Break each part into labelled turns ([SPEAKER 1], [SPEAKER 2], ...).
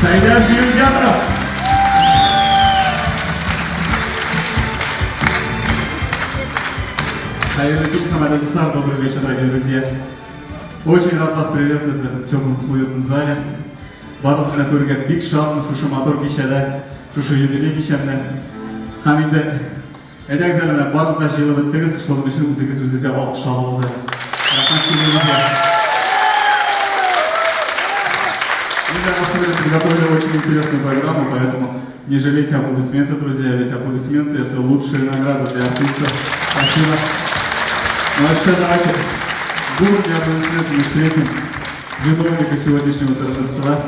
[SPEAKER 1] Сәйдәш бию театры. Хәерле кич, хөрмәтле дуслар, добрый вечер, дорогие друзья. Очень рад вас приветствовать в этом теплом, уютном зале. Барыгызны да күрергә бик шатмын шушы матур кичәдә, шушы юбилей кичәмдә. Һәм инде әйдәгез әле менә барыгыз да җыелып беттегез, шуның өчен үзегез үзегезгә алкыш алыгыз әле. Рәхмәт килүегезгә. Мы для вас сегодня подготовили очень интересную программу, поэтому не жалейте аплодисменты, друзья, ведь аплодисменты – это лучшая награда для артистов. Спасибо. Ну а сейчас давайте бурными аплодисментами встретим виновника сегодняшнего торжества,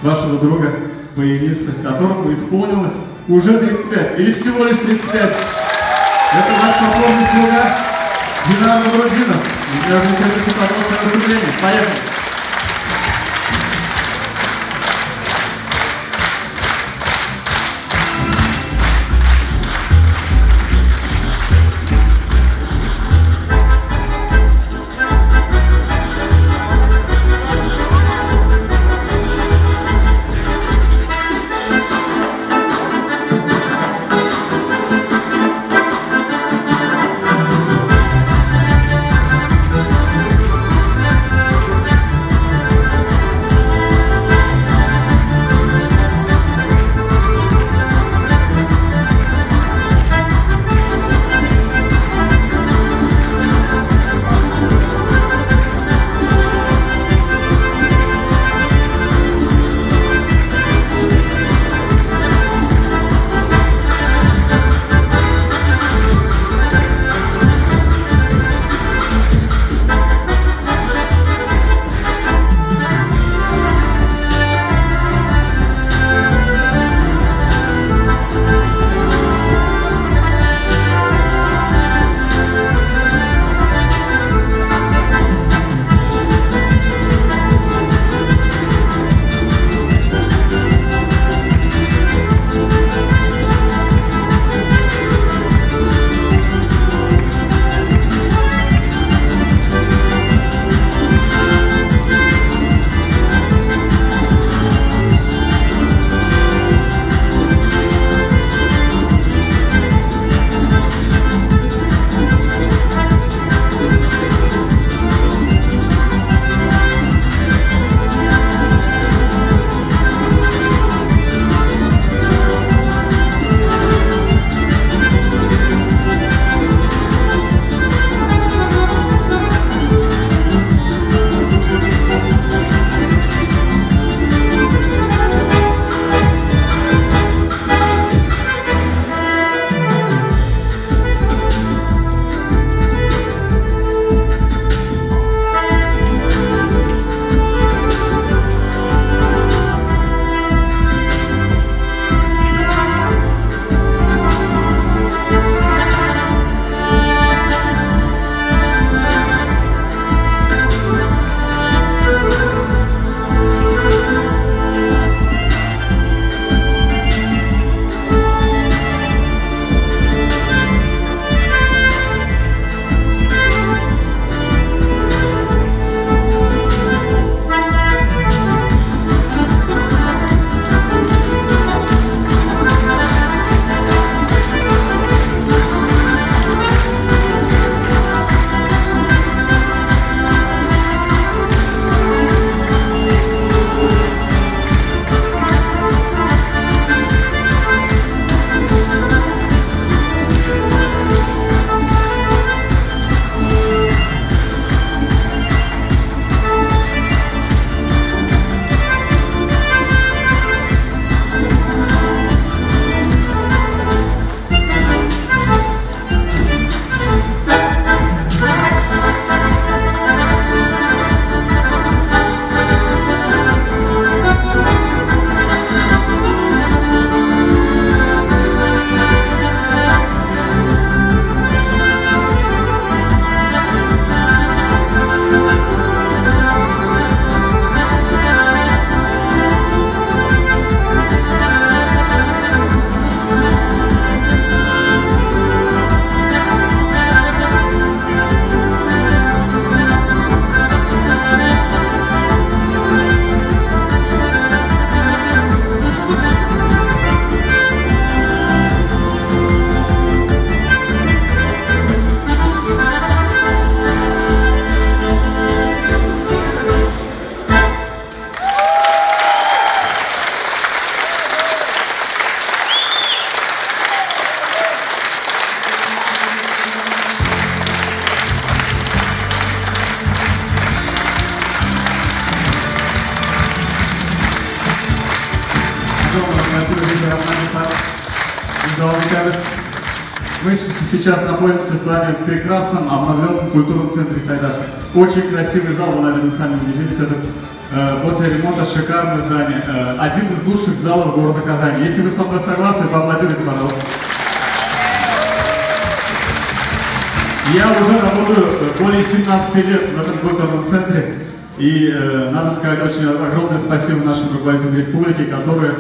[SPEAKER 1] вашего друга, баяниста, которому исполнилось уже 35, или всего лишь 35. Это ваш покорный слуга Динар Нурутдинов. Не отлучайтесь, пожалуйста, на выступление. Поехали! Спасибо, Виктор Рахманов. Дәвам итәбез. Мы сейчас находимся с вами в прекрасном обновленном культурном центре Сайдаш. Очень красивый зал, вы, наверное, сами убедились. Это после ремонта шикарное здание. Один из лучших залов города Казани. Если вы со мной согласны, поаплодируйте, пожалуйста. Я уже работаю более 17 лет в этом культурном центре. И надо сказать очень огромное спасибо нашим руководителям республики, которые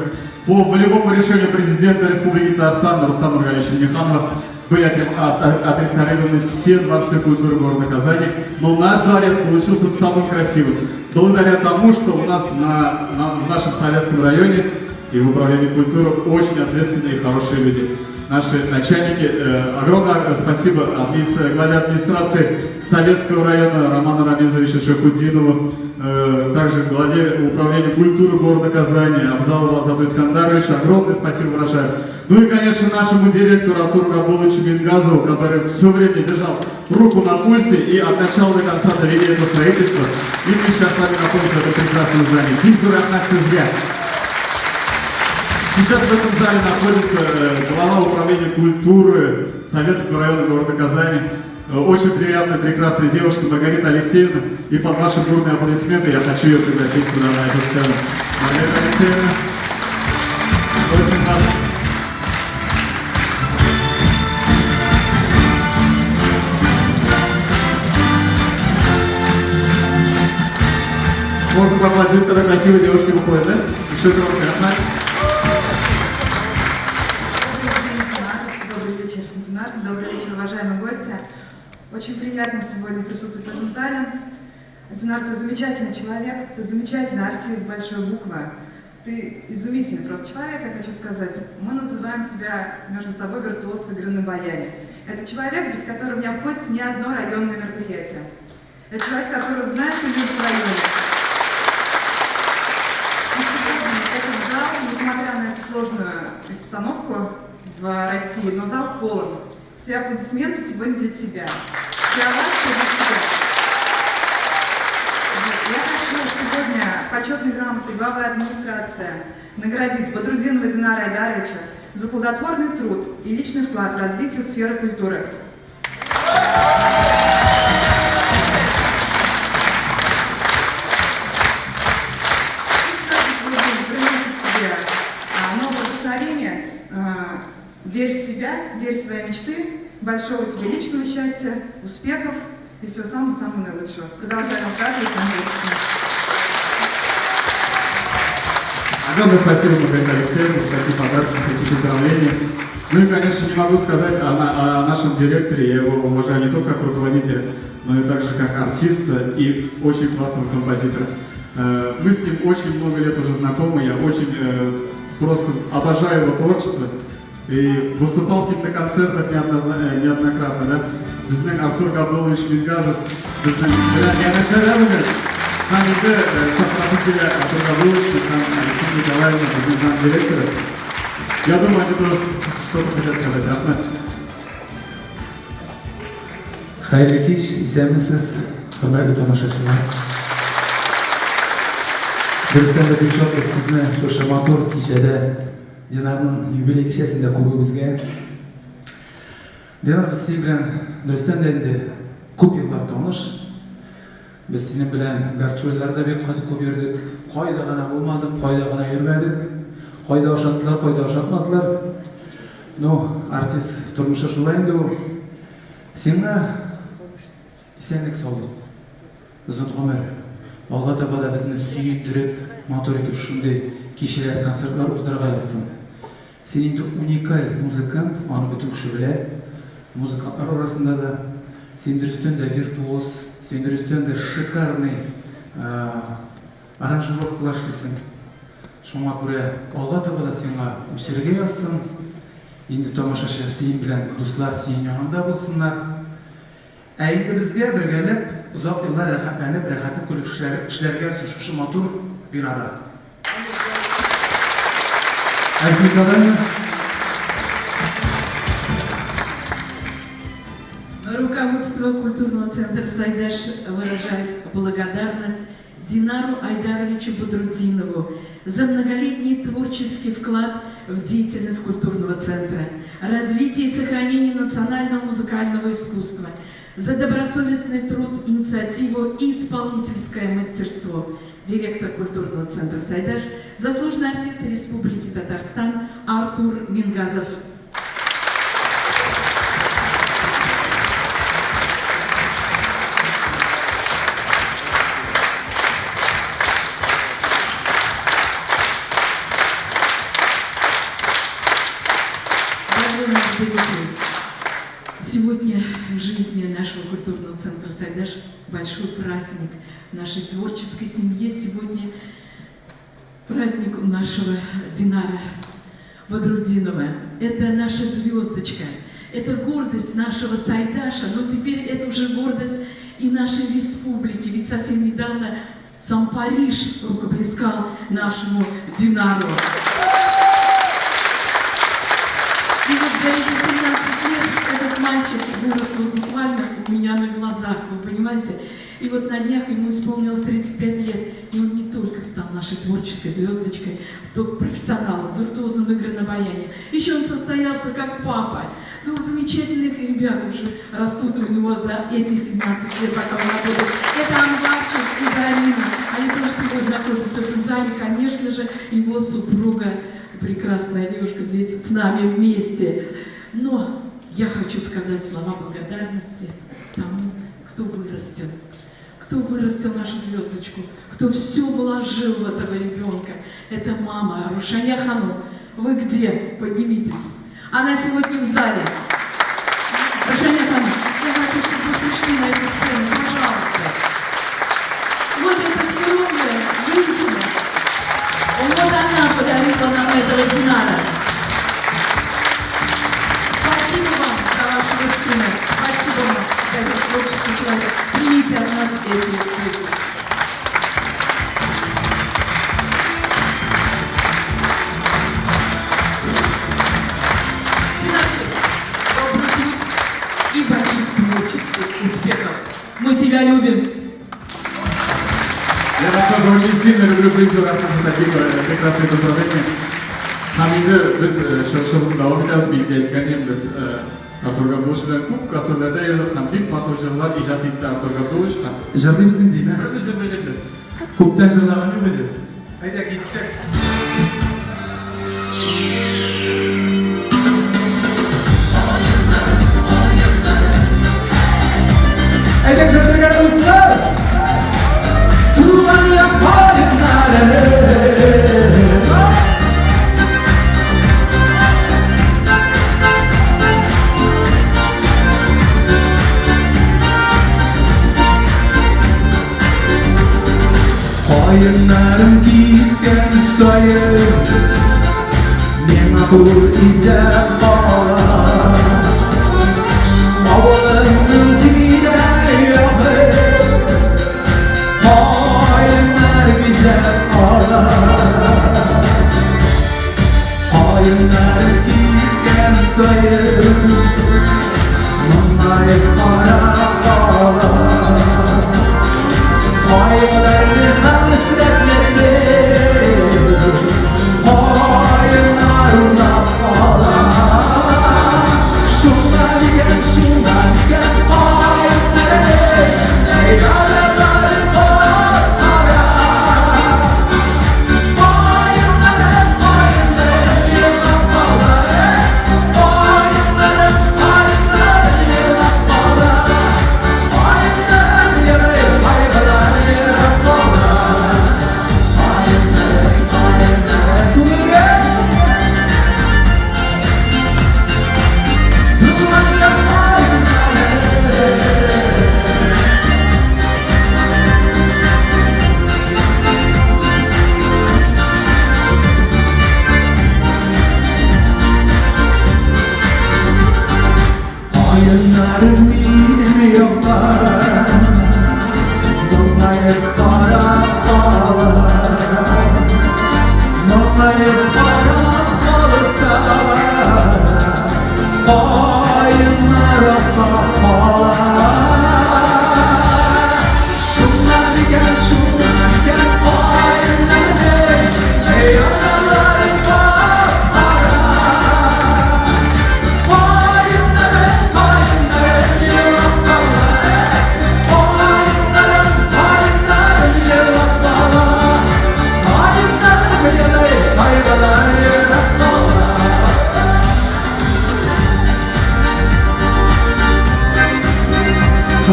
[SPEAKER 1] по волевому решению президента Республики Татарстан Рустама Нургалиевича Минниханова были отреставрированы все дворцы культуры города Казани. Но наш дворец получился самым красивым. Благодаря тому, что у нас в нашем Советском районе и в управлении культуры очень ответственные и хорошие люди. Наши начальники. Огромное спасибо главе администрации Советского района Роману Рамизовичу Шахудинову, также главе управления культуры города Казани Абзалову Азату Искандаровичу. Огромное спасибо выражаю. Ну и, конечно, нашему директору Артуру Габуловичу Мингазову, который все время держал руку на пульсе и от начала до конца довели это строительство. И мы сейчас с вами находимся в этом прекрасном здании. Бик зур рәхмәт сезгә. Сейчас в этом зале находится глава управления культуры Советского района города Казани. Очень приятная, прекрасная девушка Маргарита Алексеевна. И под ваши бурные аплодисменты я хочу ее пригласить сюда, на эту сцену. Маргарита Алексеевна, просим вас. Можно поаплодировать, когда красивые девушки выходят, да? Еще громче, рәхмәт.
[SPEAKER 2] Добрый вечер, Динар. Добрый вечер, уважаемые гости. Очень приятно сегодня присутствовать в этом зале. Динар, ты замечательный человек, ты замечательный артист большой буквы. Ты изумительный просто человек, я хочу сказать. Мы называем тебя между собой виртуоз игры на баяне. Это человек, без которого не обходится ни одно районное мероприятие. Это человек, который знает и любит районы. И сегодня этот зал, несмотря на эту сложную обстановку в России, но зал полон. Все аплодисменты сегодня для тебя. Все овации для тебя. Я хочу сегодня почетной грамотой главы администрации наградить Батрудинова Динара Айдаровича за плодотворный труд и личный вклад в развитие сферы культуры. Пусть каждый твой день приносит тебе новое вдохновение, верь в себя, верь в свои мечты, большого тебе личного счастья, успехов и всего самого-самого наилучшего. Продолжай нас радовать своим творчеством.
[SPEAKER 1] Огромное спасибо, Маргарита Алексеевна, за такие подарки, за такие поздравления. Ну и, конечно, не могу сказать о нашем директоре, я его уважаю не только как руководителя, но и также как артиста и очень классного композитора. Мы с ним очень много лет уже знакомы, я очень просто обожаю его творчество. И выступал с ним на концертах неоднократно, да? Безнең Артур Габдуллович Мингазов, безнең янәшәдә бүген. Һәм инде чакырасым килә Артур Габдуллович һәм Алексей Николаевна, безнең замдиректоры. Я думаю, они тоже что-то хотят сказать. Рәхмәт.
[SPEAKER 3] Хәерле кич, исәнмесез, хөрмәтле тамашачылар. Дөрестән дә бик шатбыз сезне шушы матур кичәдә, Динарның юбилей кичәсендә күрүебезгә. Динар, без синең белән дөрестән дә инде күп еллар таныш. Без синең белән гастрольләрдә бик каты күп йөрдек. Кайда гына булмадык, кайда гына йөрмәдек. Кайда ашаттылар, кайда ашатмадылар. Ну, артист тормышы шулай инде ул. Сиңа исәнлек, саулык, озын гомер. Алга таба да безне сөендереп, матур итеп шундый кичәләр, концертлар уздырырга язсын. Син инде уникаль музыкант, аны бөтен кеше белә. Музыкантлар арасында да. Син дөрестән дә виртуоз, син дөрестән дә шикарный аранжировкалар эшлисең. Шуңа күрә алга таба да сиңа үсәргә язсын. Инде тамашачы синең белән, дуслар синең яныңда булсыннар. Ә инде безгә бергәләп озак еллар рәхәтләнеп, рәхәтен күреп эшләргә язсын шушы матур бинада.
[SPEAKER 1] Әлфия Николаевна.
[SPEAKER 4] Руководство культурного центра «Сайдаш» выражает благодарность Динару Айдаровичу Бадрутдинову за многолетний творческий вклад в деятельность культурного центра, развитие и сохранение национального музыкального искусства, за добросовестный труд, инициативу и исполнительское мастерство. Директор культурного центра «Сайдаш», заслуженный артист Республики Татарстан Артур Мингазов. Дорогой наш зритель, сегодня в жизни нашего культурного центра «Сайдаш» большой праздник. В нашей творческой семье сегодня праздник у нашего Динара Бадрутдинова. Это наша звездочка, это гордость нашего Сайдаша, но теперь это уже гордость и нашей республики. Ведь совсем недавно сам Париж рукоплескал нашему Динару. И вот за эти 17 лет этот мальчик вырос вот буквально у меня на глазах, вы понимаете? И вот на днях ему исполнилось 35 лет, и он не только стал нашей творческой звездочкой, только профессионалом, виртуозом игры на баяне. Еще он состоялся как папа. Двух замечательных ребят уже растут у него за эти 17 лет, пока он работает. Это Анварчик и Зарина. Они тоже сегодня находятся в этом зале. Конечно же, его супруга, прекрасная девушка, здесь с нами вместе. Но я хочу сказать слова благодарности тому, кто вырастил. Кто вырастил нашу звездочку, кто все вложил в этого ребенка. Это мама Рушания Хану. Вы где? Поднимитесь. Она сегодня в зале. Рушания Хану, я хочу, чтобы вы пришли на эту сцену, пожалуйста. Вот эта скромная женщина. Вот она подарила нам этого Динара. Спасибо вам за вашего сына. Спасибо вам за этот творческий человек. Примите от нас эти цветы. Динарчик, добрый путь и больших творческих успехов. Мы тебя любим.
[SPEAKER 1] Я вас тоже очень сильно люблю, Гульза, за такие прекрасные поздравления. Һәм инде без чыгышыбызны дәвам итәбез. Мин әйткәнем, без Артур Габдуллович белән күп гастрольләрдә йөрдек һәм бик матур җырлар иҗат итте Артур Габдуллович һәм
[SPEAKER 3] Җырлыйбыз инде, димә.
[SPEAKER 1] Бер дә җырлыйк инде.
[SPEAKER 3] Күптән җырлаган юк иде. Әйдә, киттек. Әйдәгез, бергә дуслар! Туган як каеннары. Каеннарым киткән саен Миңа кул изәп кала. Авылымның тирә-ягы Каеннар бизәп ала. Каеннар киткән саен Моңаеп карап кала. Кайгыларны, хәсрәтләрне Каеннар уйнап кала.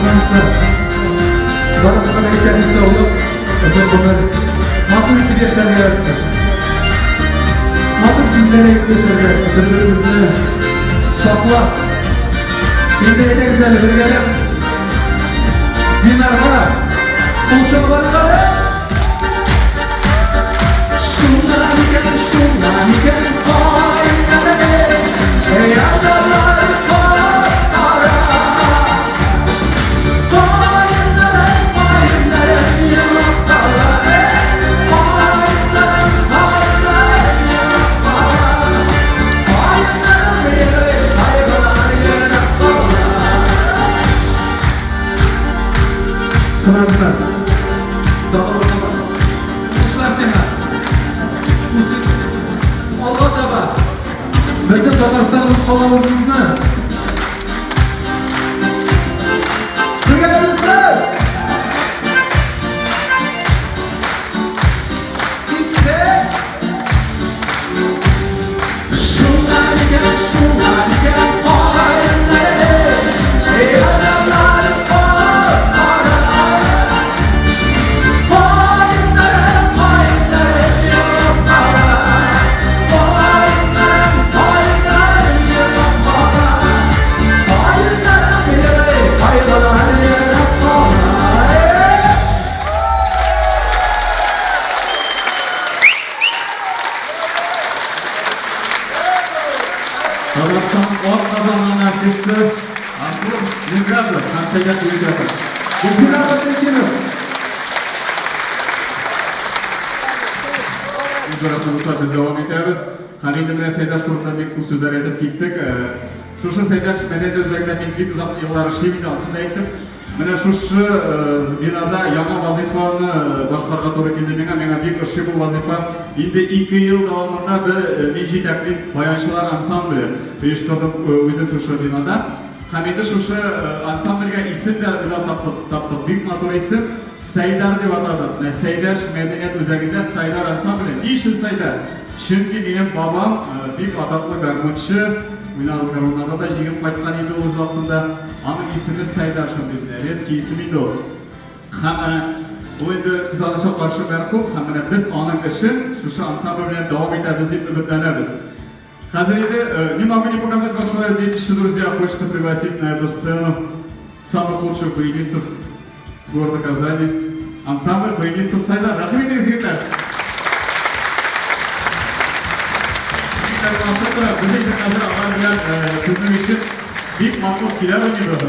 [SPEAKER 3] Кызганычтыр. Барыбызга да исәнлек саулык, озын гомер, матур итеп яшәргә язсын. Матур сүзләр әйтеп яшәргә язсын, бер-беребезне саклап. Инде әйдәгез әле бергәләп. Динарга, кул чабарга. Шуннан икән, шуннан икән, кайнар, Янарлар кара. Кайнар, кайнар, елап кала. Кайнар, кайнар, елап кала. Кайнар, кайгылар елап кала. Тыңлаңыздар. Уңышлар сиңа. Үсеп, алга таба. Безнең Татарстаныбыз калабызны. Бергә белсен! Китте! Шуннан икән, шуннан икән, каеннар, янарлар кара. Каеннар, каеннар, елап кала. Каеннар, каеннар, елап кала. Каеннар, кайгылар елап кала.
[SPEAKER 1] Татарстан атказанган артисты Артур Мингазов һәм Сәйдәш Юзефов.
[SPEAKER 3] Динар Бәдретдинов.
[SPEAKER 1] Үзара дуслар, без дәвам итәбез. Һәм инде менә Сәйдәш турында бик күп сүзләр әйтеп киттек. Шушы Сәйдәш мәдәният үзәгендә мин бик озак еллар эшлим инде, анысын да әйттем. Менә шушы бинада яңа вазифаны башкарырга туры килде миңа. Миңа бик ошый бу вазифа. Инде 2 ел дәвамында мин җитәклим баянчылар ансамбле оештырдым үзем шушы бинада. Һәм инде шушы ансамбльгә исем дә уйлап таптык. Бик матур исем. Сайдар дип атадык. Менә Сәйдәш мәдәният үзәгендә Сайдар ансамбле. Ни өчен Сайдар? Чөнки минем бабам бик атаклы гармунчы, уйнагыз гармуннарда да җиңеп кайткан иде ул үз вакытында. Аның исеме Сайдар шундый менә, редкий исем инде ул. Һәм ул инде кызганычка каршы мәрхүм, һәм менә без аның эшен шушы ансамбль белән дәвам итәбез дип өметләнәбез. Хәзер инде не могу не показать вам свое детище, друзья. Хочется пригласить на эту сцену самых лучших баянистов города Казани. Ансамбль баянистов Сайдар. Рәхим итегез, егетләр. Без инде хәзер алар белән сезнең өчен бик матур көйләр уйныйбыз.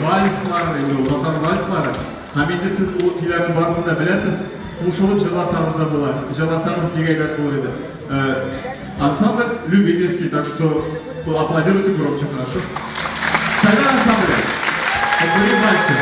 [SPEAKER 1] Вальслар, инде ул татар вальслары. Һәм инде сез ул көйләрнең барысын да беләсез. Кушылып җырласагыз да була. Җырласагыз бик әйбәт булыр иде. Ансамбль любительский, так что аплодируйте громче, хорошо? Сайдар ансамбль. Попурри вальсы.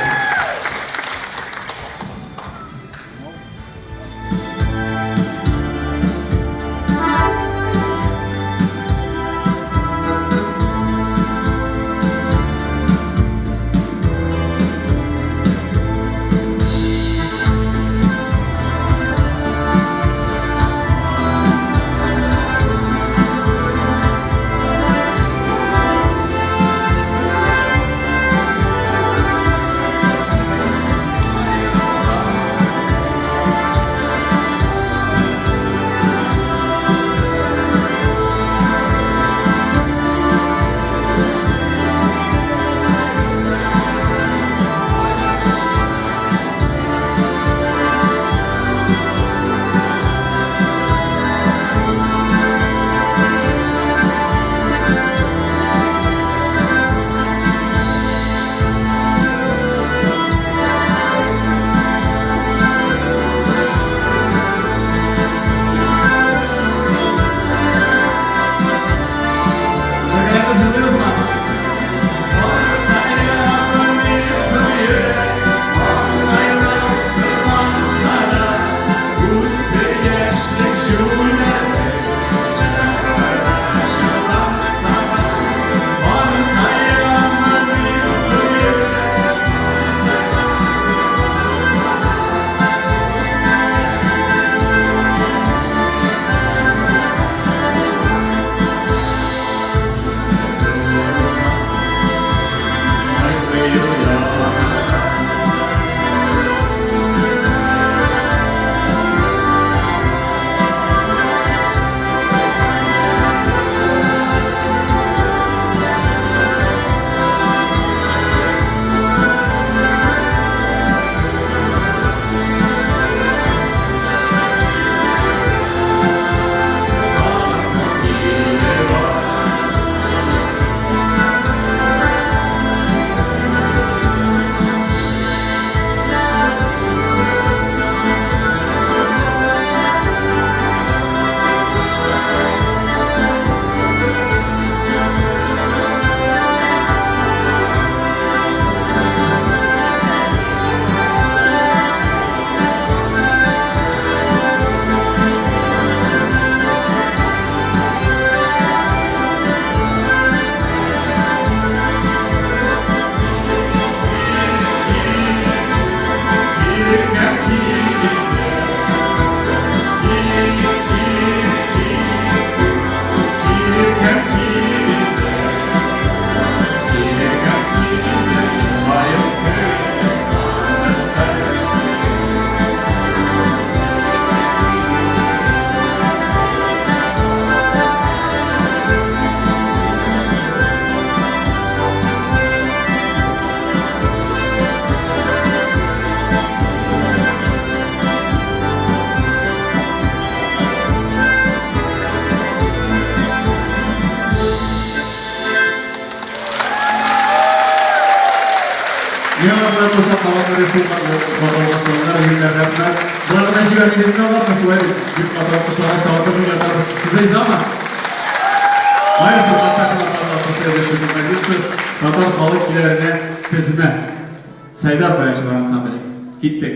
[SPEAKER 1] менә шул каты алкышларга егетләр рәхмәт. Болар гына җибәрмибез инде аларны, шулай бит. Бик каты алкышлагач, тагын бер җырлатабыз. Сез ризамы? Маэстро, поставьте нам, пожалуйста, следующую композицию. Татар халык көйләренә тезмә. Сайдар баянчылар ансамбле. Киттек.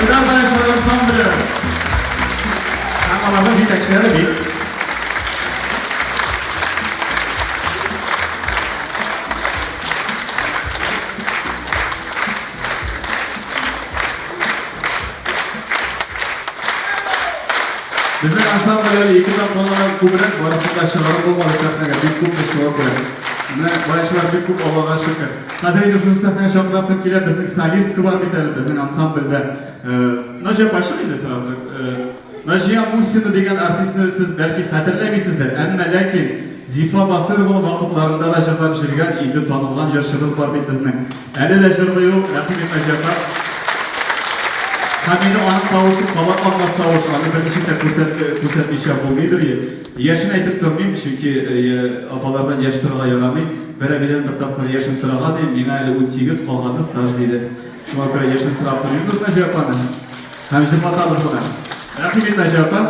[SPEAKER 1] Сәйдә баянчылар ансамбле һәм аларның җитәкчеләре бит. Безнең ансамбль әле ике тапкырдан да күбрәк барысын да чыгарып булмады сәхнәгә, бик күп шуңа күрә. Менә баянчылар бик күп, Аллага шөкер. Хәзер инде шушы сәхнәгә чакырасым килә, безнең солистка бар бит әле, безнең ансамбльдә. Наҗия Пашина инде сразу. Наҗия Мусина дигән артистны сез бәлки хәтерләмисездер, әмма ләкин Зифа Басырова вакытларында да җырлап җөргән, инде танылган җырчыбыз бар бит безнең. Әле дә җырлый ул, рәхим ит, Наҗия апа. Һәм инде аның тавышы кабатланмас тавыш, аны берничек тә күрсәтмичә булмыйдыр. Яшен әйтеп тормыйм, чөнки апалардан яшь сорарга ярамый. Бер әбидән бер тапкыр яшен сораган идем, миңа әле 18, калганы стаж, диде. Шуңа күрә яшен сорап тормыйбыз Наҗия апаның. Һәм җырлатабыз моны. Рәхим ит, Наҗия апа.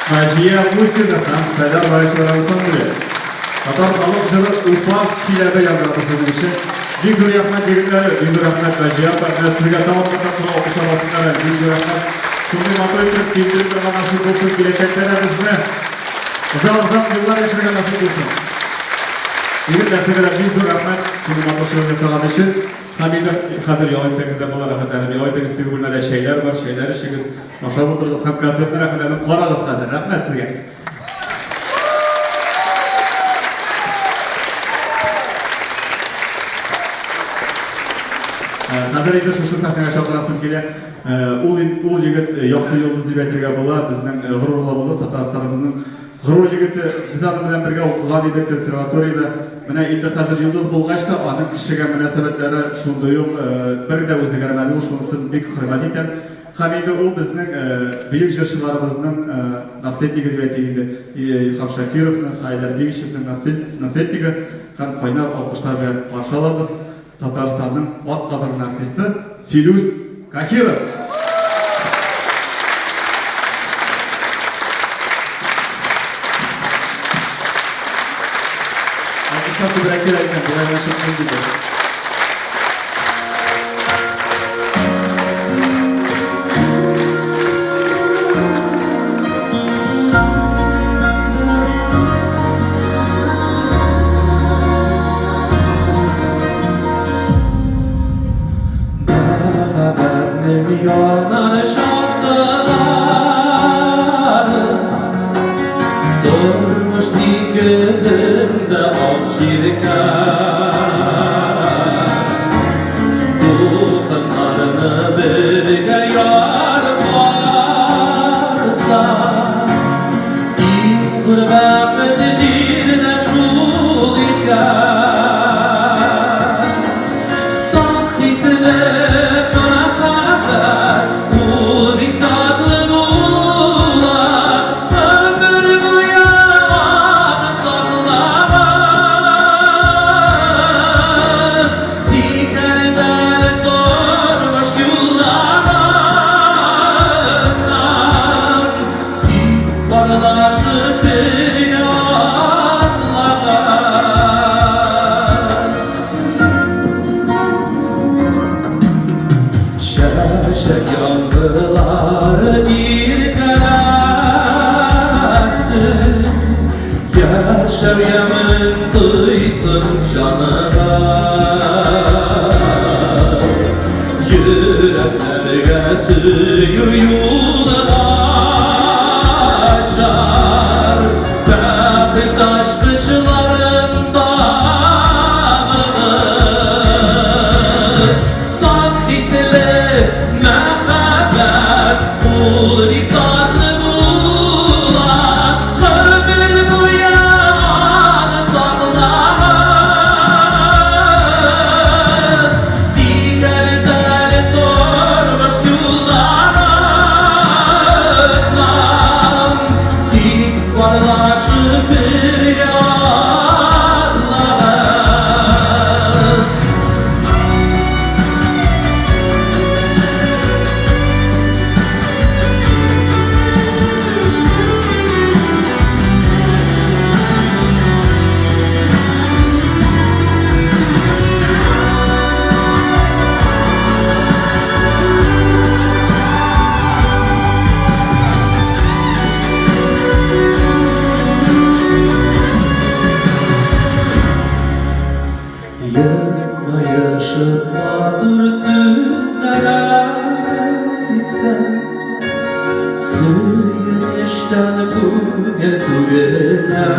[SPEAKER 1] Наҗия Мусина һәм Сәләм Раишева ансамбле. Татар халык җыры Уфа Чиләбе яңгырады сезнең өчен. Бик зур рәхмәт, егетләр, бик зур рәхмәт, Наҗия апа. Менә сезгә тагын бер тапкыр алкыш аласыннар әле. Бик зур рәхмәт. Шундый матур итеп сөендереп торырга насыйп булсын. Киләчәктә дә безне озак-озак еллар яшәргә насыйп булсын. Егетләр, сезгә дә бик зур рәхмәт. Шундый матур чыгыш ясаган өчен. Һәм инде хәзер ял итсәгез дә була, рәхәтләнеп ял итегез. Теге бүлмәдә чәйләр бар, чәйләр эчегез, ашап утырыгыз һәм концертны рәхәтләнеп карагыз хәзер. Рәхмәт сезгә. Хәзер инде шушы сәхнәгә чакырасым килә. Ул ул егет якты йолдыз дип әйтергә була, безнең горурлыгыбыз, Татарстаныбызның Горур егете, без аның белән бергә укыган идек консерваториядә. Менә инде хәзер йолдыз булгач та, аның кешегә мөнәсәбәтләре шундый ук, бер дә үзгәрмәде ул, шунысын бик хөрмәт итәм. Һәм инде ул безнең бөек җырчыларыбызның наследнигы дип әйтик инде, Илһам Шакировның, Хәйдәр Бигичевның наследнигы һәм кайнар алкышлар белән каршы алабыз Татарстанның атказанган артисты Филүс Каһиров! Алкышлар күбрәк кирәк икән, болай гына чыкмый диде.
[SPEAKER 3] Мәхәббәтнең янар чаткылары Тормыш диңгезендә ак җилкән.
[SPEAKER 5] иркәләтсен, Яшәү ямен тойсын җаныбыз. Йөрәкләргә сөю юлы ачар, Бәхет ачкычларын табыгыз. Саф хисле мәхәббәт ул бик татлы була, Гомер буе аны саклагыз. Сикерт әле тормыш юлларыннан, Тик парлашып бергә атлагыз. Елмаешып матур сүзләр әйтсәң, Сөенечтән күңел түгелә.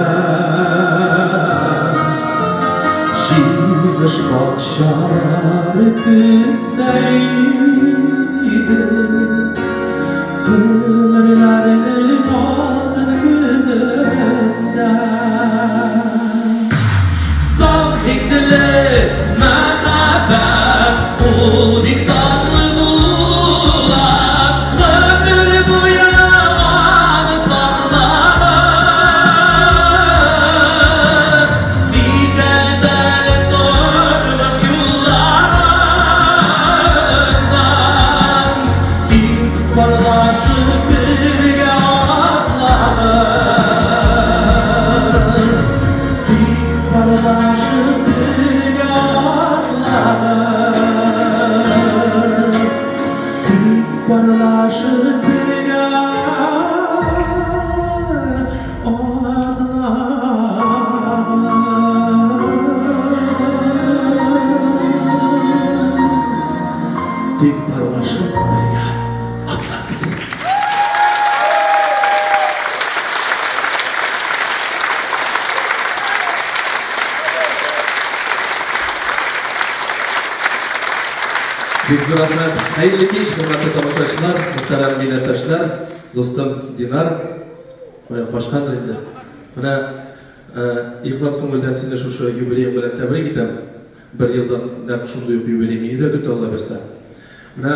[SPEAKER 5] Җимеш бакчалары көтсә иде, Гомерләрнең алтын көзендә. Саф хисле мәхәббәт ул бик татлы була, Гомер буе аны саклагыз. Сикерт әле тормыш юлларыннан, Тик парлашып бергә атлагыз. Тик парлашып бергә атлагыз. Тик парлашып бергә атлагыз. Тик парлашып бергә атлагыз.
[SPEAKER 6] Бик зур рәхмәт. Хәерле кич, хөрмәтле тамашачылар, мөхтәрәм милләттәшләр, дустым Динар. Кая качкандыр инде. Менә э, ихлас күңелдән сине шушы юбилеең белән тәбрик итәм. Бер елдан нәкъ шундый ук юбилей мине дә көтә, Алла бирсә. Менә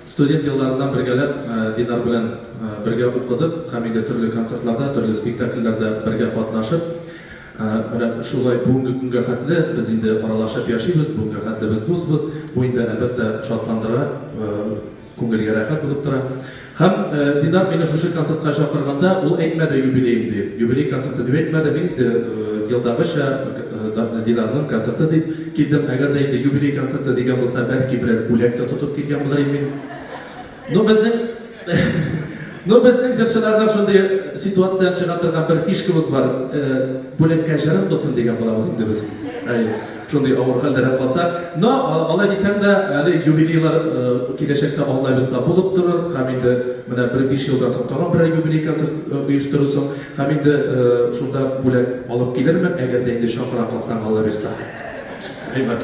[SPEAKER 6] студент елларыннан бергәләп Динар белән бергә укыдык һәм инде төрле концертларда, төрле спектакльләрдә бергә катнашып, менә шулай бүгенге көнгә хәтле без инде аралашып яшибез, бүгенгә хәтле без дусбыз. Бу инде, әлбәттә, шатландыра, күңелгә рәхәт булып тора. Һәм Динар мине шушы концертка чакырганда, ул әйтмәде юбилеем дип, юбилей концерты дип әйтмәде, мин инде елдагыча Динарның концерты дип килдем. Әгәр дә инде юбилей концерты дигән булса, бәлки берәр бүләк тә тотып килгән булыр идем мин. Ну, безнең Ну, безнең җырчыларның шундый ситуациядән чыга торган бер фишкабыз бар. Бүләккә җырым булсын дигән булабыз инде без. Әйе. Шундый авыр хәлдәрәк калса. Но, алай дисәң дә, әле юбилейлар киләчәктә Алла бирса булып торыр. Һәм инде менә бер биш елдан соң тагын берәр юбилей концерт оештырырсың. Һәм инде шунда бүләк алып килермен, әгәр дә инде чакыра калсаң, Алла бирса. Әйбәт.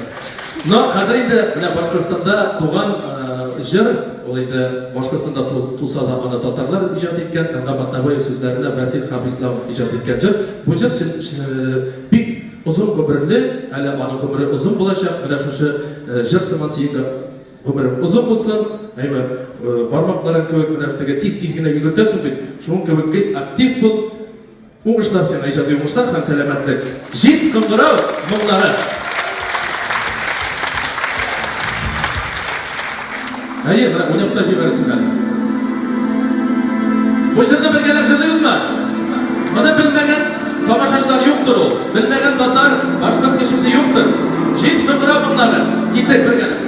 [SPEAKER 6] Но хәзер инде менә Башкортстанда туган җыр, ул инде Башкортстанда туса да аны татарлар иҗат иткән, Әнгам Атнабаев сүзләренә Вәсил Хабисламов иҗат иткән җыр. Бу җыр бик Озын гомерле, әле аның гомере озын булачак, менә шушы җыр сыман синең дә гомерең озын булсын, әйме, бармакларың кебек менә теге тиз-тиз генә йөгертәсең бит, шуның кебек гел актив бул, уңышлар сиңа, иҗади уңышлар һәм сәламәтлек. Җиз кыңгырау моңнары. Әйе, менә уйнап та җибәрерсең әле. Бу җырны бергәләп җырлыйбызмы? Моны белмәгән тамашачылар юктыр ул. Белмәгән татар, башкорт кешесе юктыр. Җиз кыңгырау моңнары. Киттек бергәләп.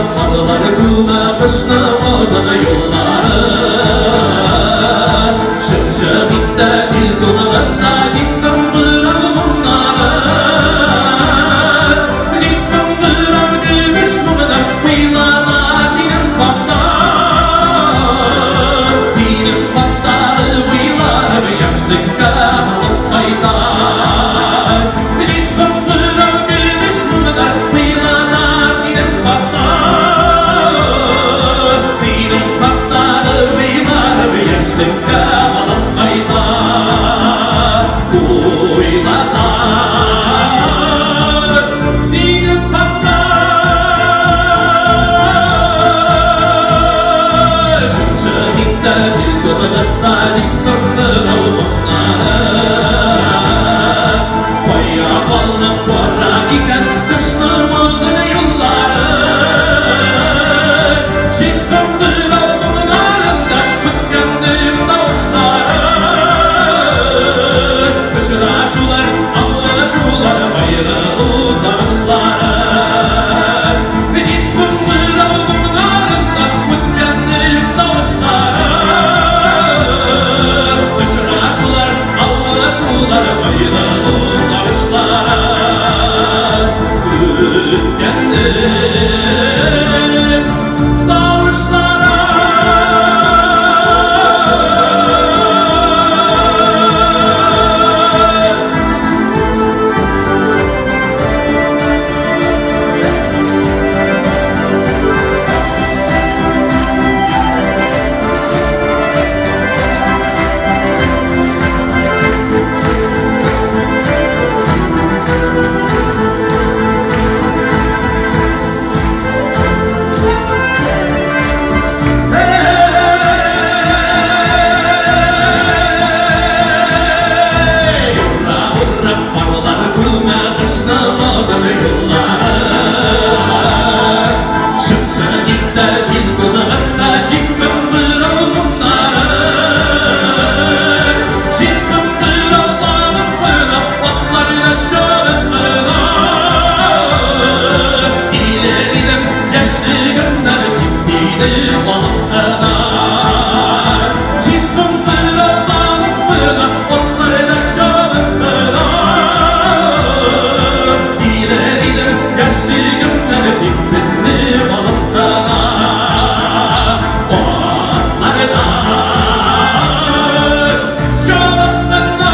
[SPEAKER 5] Ура, парлар күмә кышны озын юллары. Чык-чык итә җил тузгытта җиз кыңгырау моңнары. Җиз кыңгырау көмеш моңына уйлана синең хакта. Синең хактагы уйларым яшьлеккә алып кайта. Җиз кыңгырау көмеш моңына уйлана синең хакта. Синең хактагы уйларым яшьлеккә алып кайта. Уйлана синең хакта. Чык-чык итә җил тузгытта җиз кыңгырау моңнары. Кая калдык бара икән кышның озын юллары. Җиз кыңгырау моңнарында үткәннең тавышлары. Очрашулар, аңлашулар, аерылу сагышлары. Җиз кыңгырау моңнарында үткәннең тавышлары. Очрашулар, аңлашулар, аерылу сагышлары. Үткәннең тавышлары. Ура, ура, парлар күмә кышны озын юллары. Чык-чык итә җил тузгытта җиз кыңгырау моңнары. Җиз кыңгырау алып кына, атларда чабып кына. Килер идем яшьлегемнән тик сине алып кына. Җиз кыңгырау алып кына, атларда чабып кына. Килер идем яшьлегемнән тик сезне алып кына. Атларда чабып кына.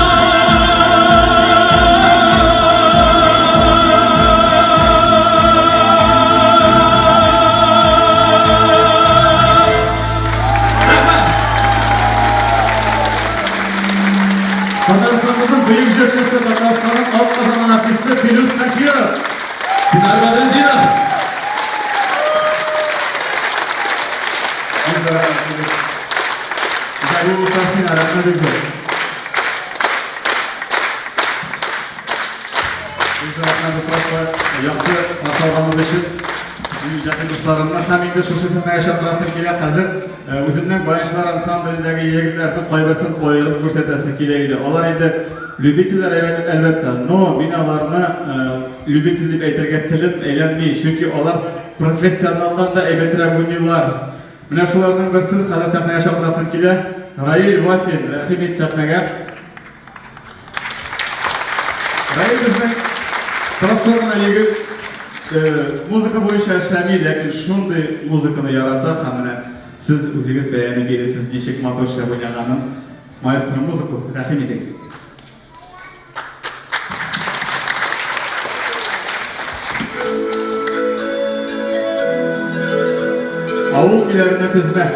[SPEAKER 5] Рәхмәт!
[SPEAKER 1] Татарстаныбызның бөек җырчысы, Татарстанның атказанган артисты Филүс Каһиров.
[SPEAKER 6] Динар Бәдретдинов.
[SPEAKER 1] Бик зур рәхмәт, Филүс. Зарина сиңа рәхмәт бик зур. Бик зур рәхмәт, дуслар, якты каршы алганыгыз өчен. Минем иҗади дусларымны һәм инде шушы сәхнәгә чакырасым килә хәзер. Үземнең баянчылар ансамблендәге егетләрнең кайберсен аерып күрсәтәсе килә иде. Алар инде любительләр әлбәттә, но мин аларны любитель дип әйтергә телем әйләнми, чөнки алар профессионалдан да әйбәтрәк уйныйлар. Менә шуларның берсен хәзер сәхнәгә чакырасым килә. Раил Вафин, рәхим ит сәхнәгә. Раил безнең простой гына егет, музыка буенча эшләми, ләкин шундый музыканы ярата һәм менә сез үзегез бәяне бирерсез, ничек матур эшләп уйнаганын. Маэстро, музыку, рәхим итегез. Авыл көйләренә тезмә.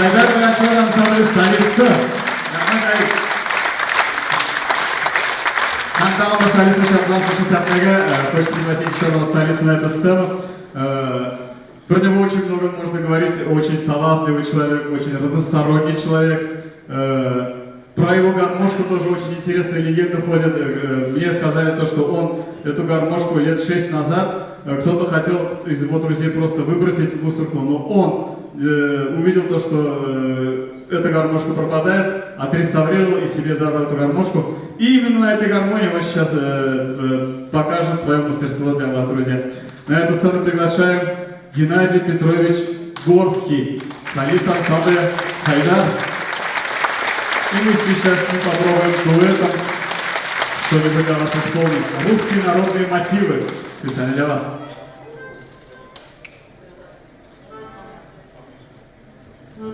[SPEAKER 1] Сайдар баянчылар ансамбле солисты. Рәхмәт, Алик. Һәм тагын бер солистны чакырам шушы сәхнәгә. Хочется пригласить еще одного солиста на эту сцену. Про него очень много можно говорить. Очень талантливый человек, очень разносторонний человек. Про его гармошку тоже очень интересные легенды ходят. Мне сказали то, что он эту гармошку лет 6 назад кто-то хотел из его друзей просто выбросить в мусорку, но он увидел то, что эта гармошка пропадает, отреставрировал и себе забрал эту гармошку. И именно на этой гармонии он сейчас покажет свое мастерство для вас, друзья. На эту сцену приглашаем Геннадий Петрович Горский, солист ансамбля «Сайдар». И мы сейчас с ним попробуем дуэтом что-нибудь для вас исполнить. Русские народные мотивы специально для вас.
[SPEAKER 7] Thank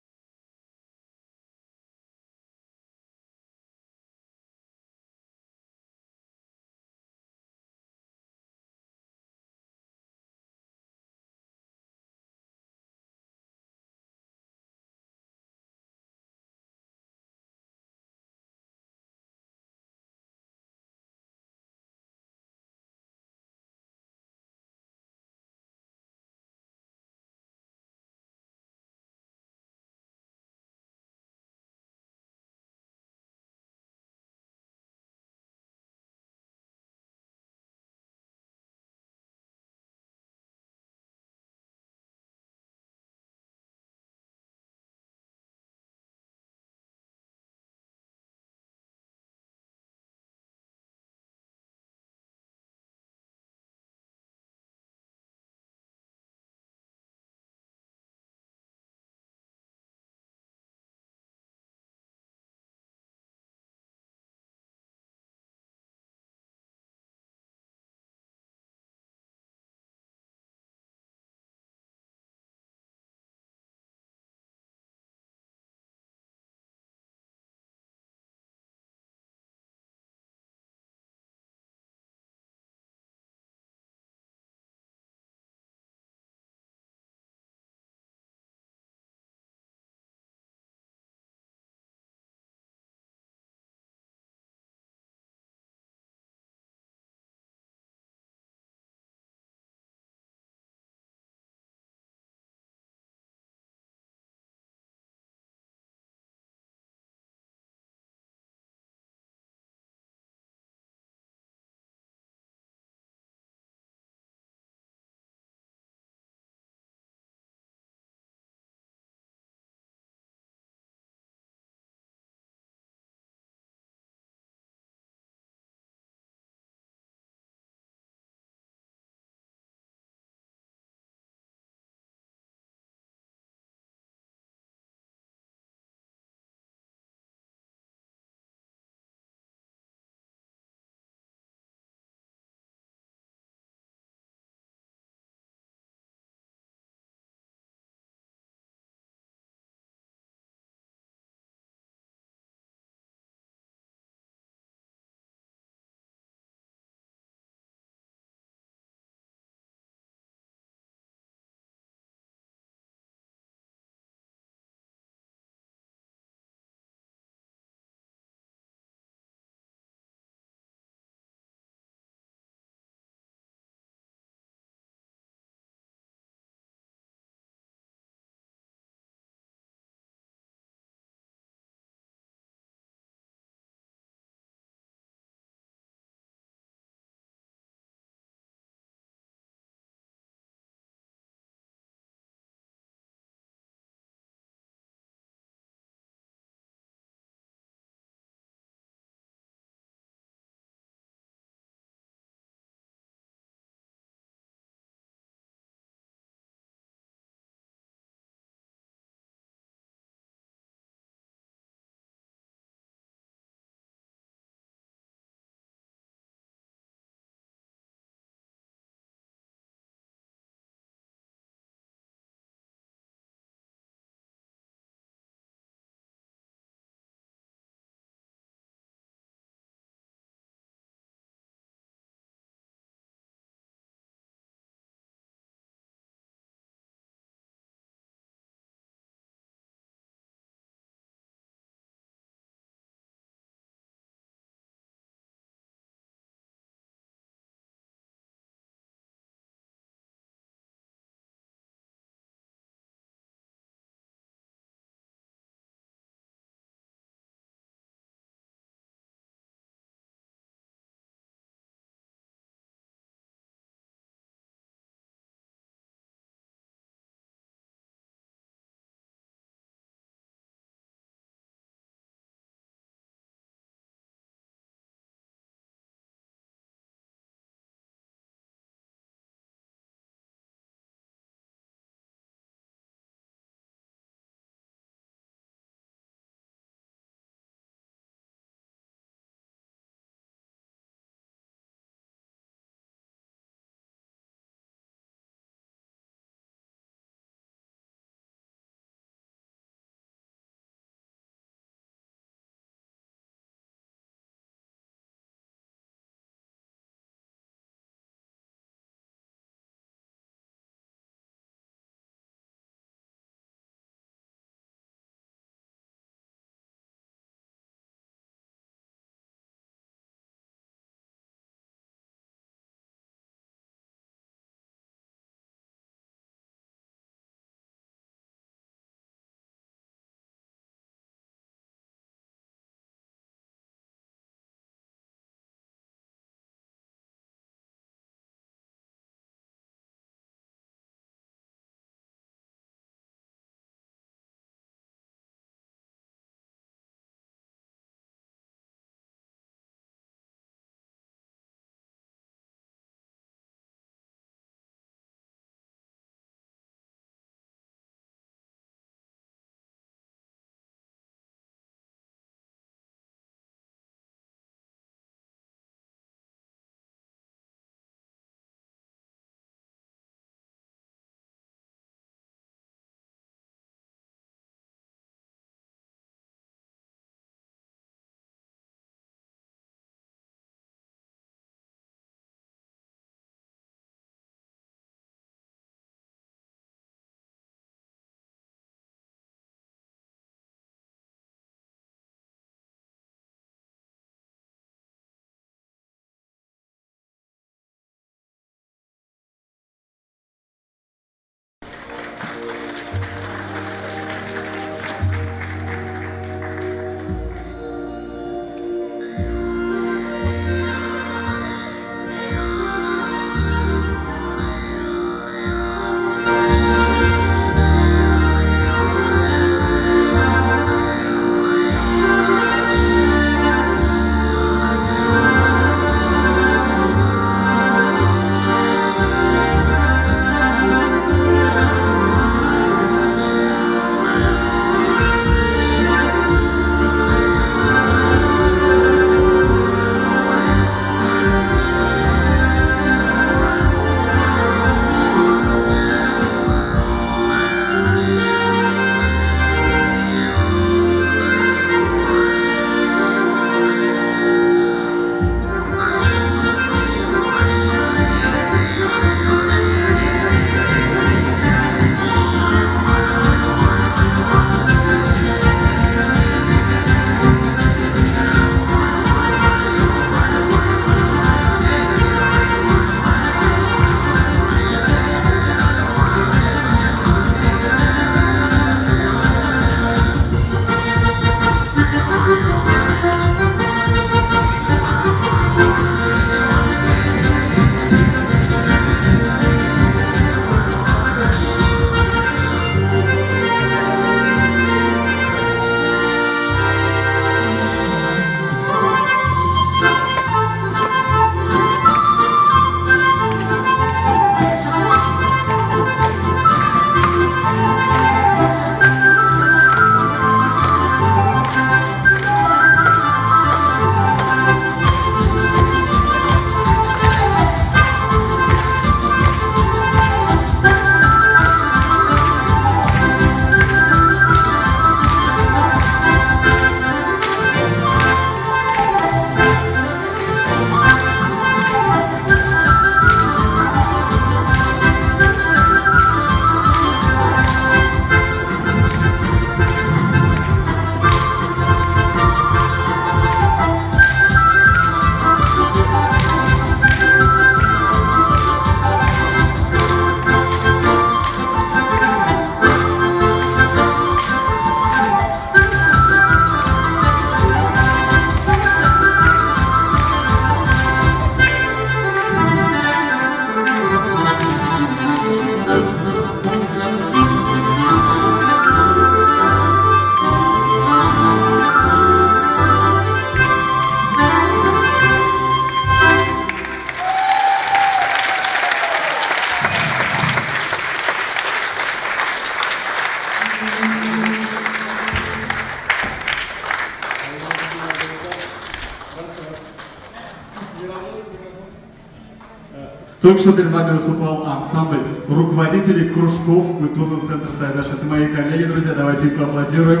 [SPEAKER 1] Только что перед вами выступал ансамбль руководителей кружков культурного центра «Сайдаш». Это мои коллеги, друзья, давайте им поаплодируем.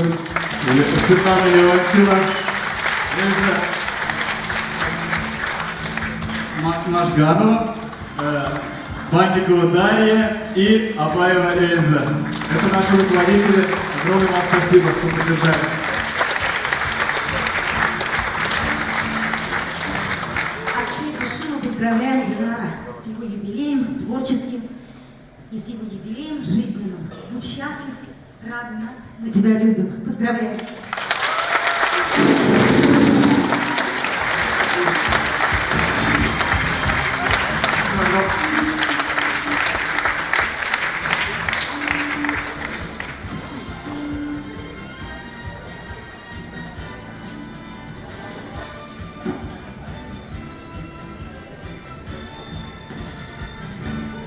[SPEAKER 1] Светлана Леонтьева, Эльза Машганова, Банникова Дарья и Абаева Эльза. Это наши руководители. Огромное вам спасибо, что поддержали.
[SPEAKER 7] От всей души мы поздравляем Динара с его юбилеем творческим и с его юбилеем жизненным. Будь счастлив, радуй нас, мы тебя любим. Поздравляем.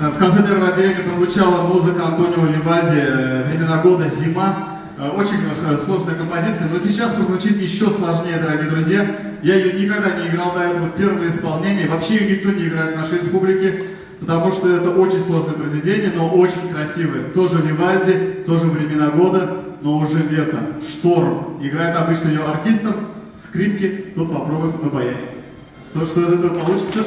[SPEAKER 1] В конце первого отделения прозвучала музыка Антонио Вивальди «Времена года. Зима». Очень, конечно, сложная композиция, но сейчас прозвучит еще сложнее, дорогие друзья. Я ее никогда не играл до этого, первое исполнение. Вообще ее никто не играет в нашей республике, потому что это очень сложное произведение, но очень красивое. Тоже Вивальди, тоже «Времена года», но уже лето. «Шторм». Играет обычно ее оркестр, скрипки. Тут попробуем на баяне. Что из этого получится?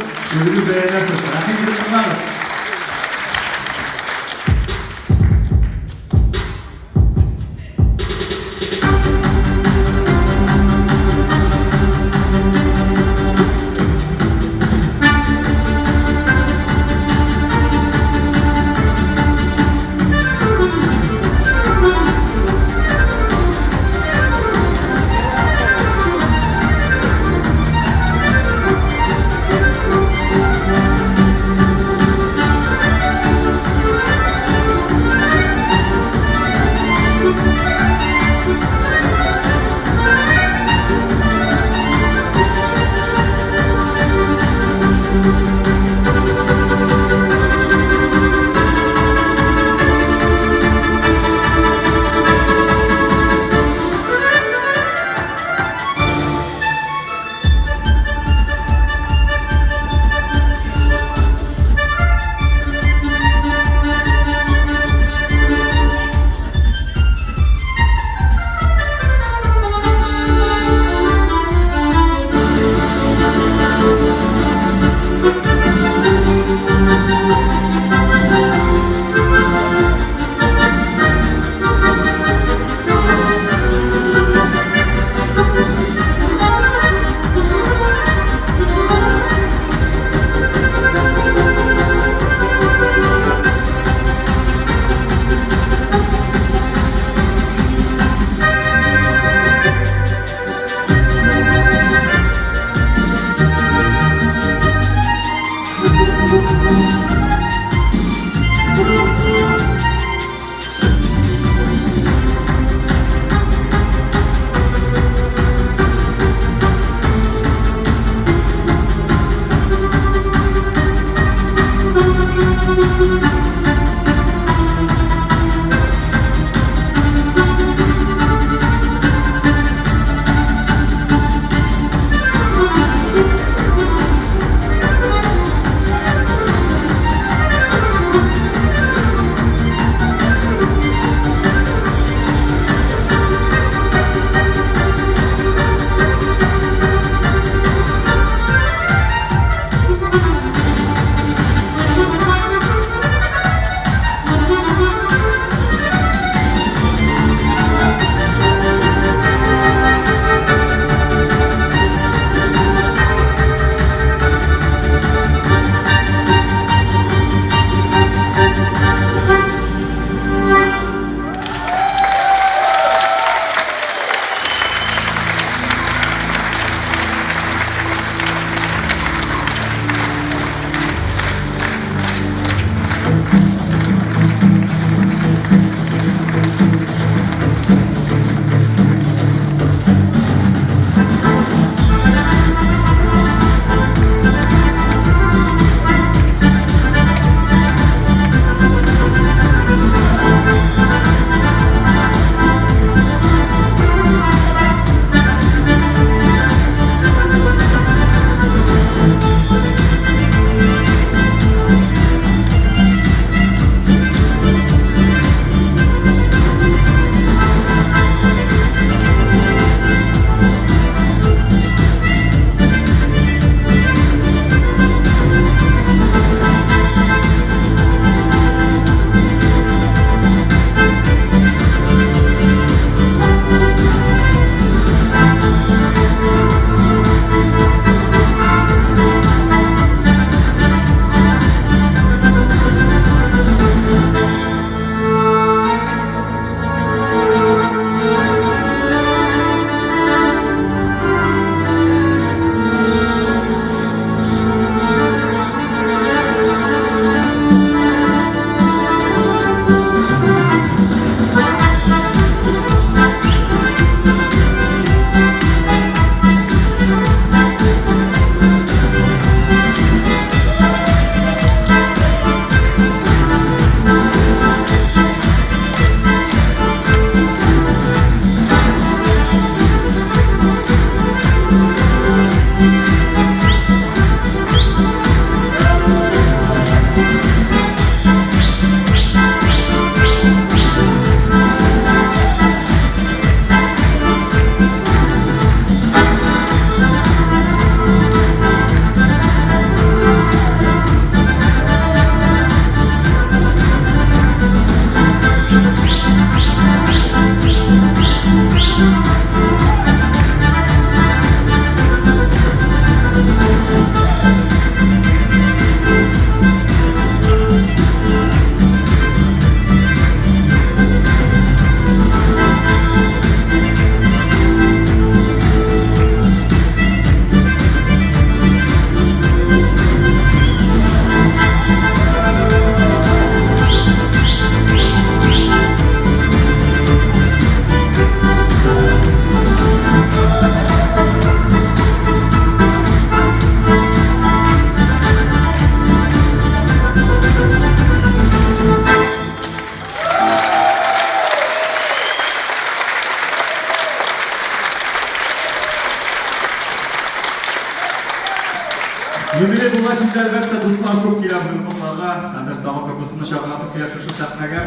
[SPEAKER 1] Юбилей булгач инде, әлбәттә, дуслар күп килә бүген котларга. Хәзер тагын бер дусымны чакырасым килә шушы сәхнәгә.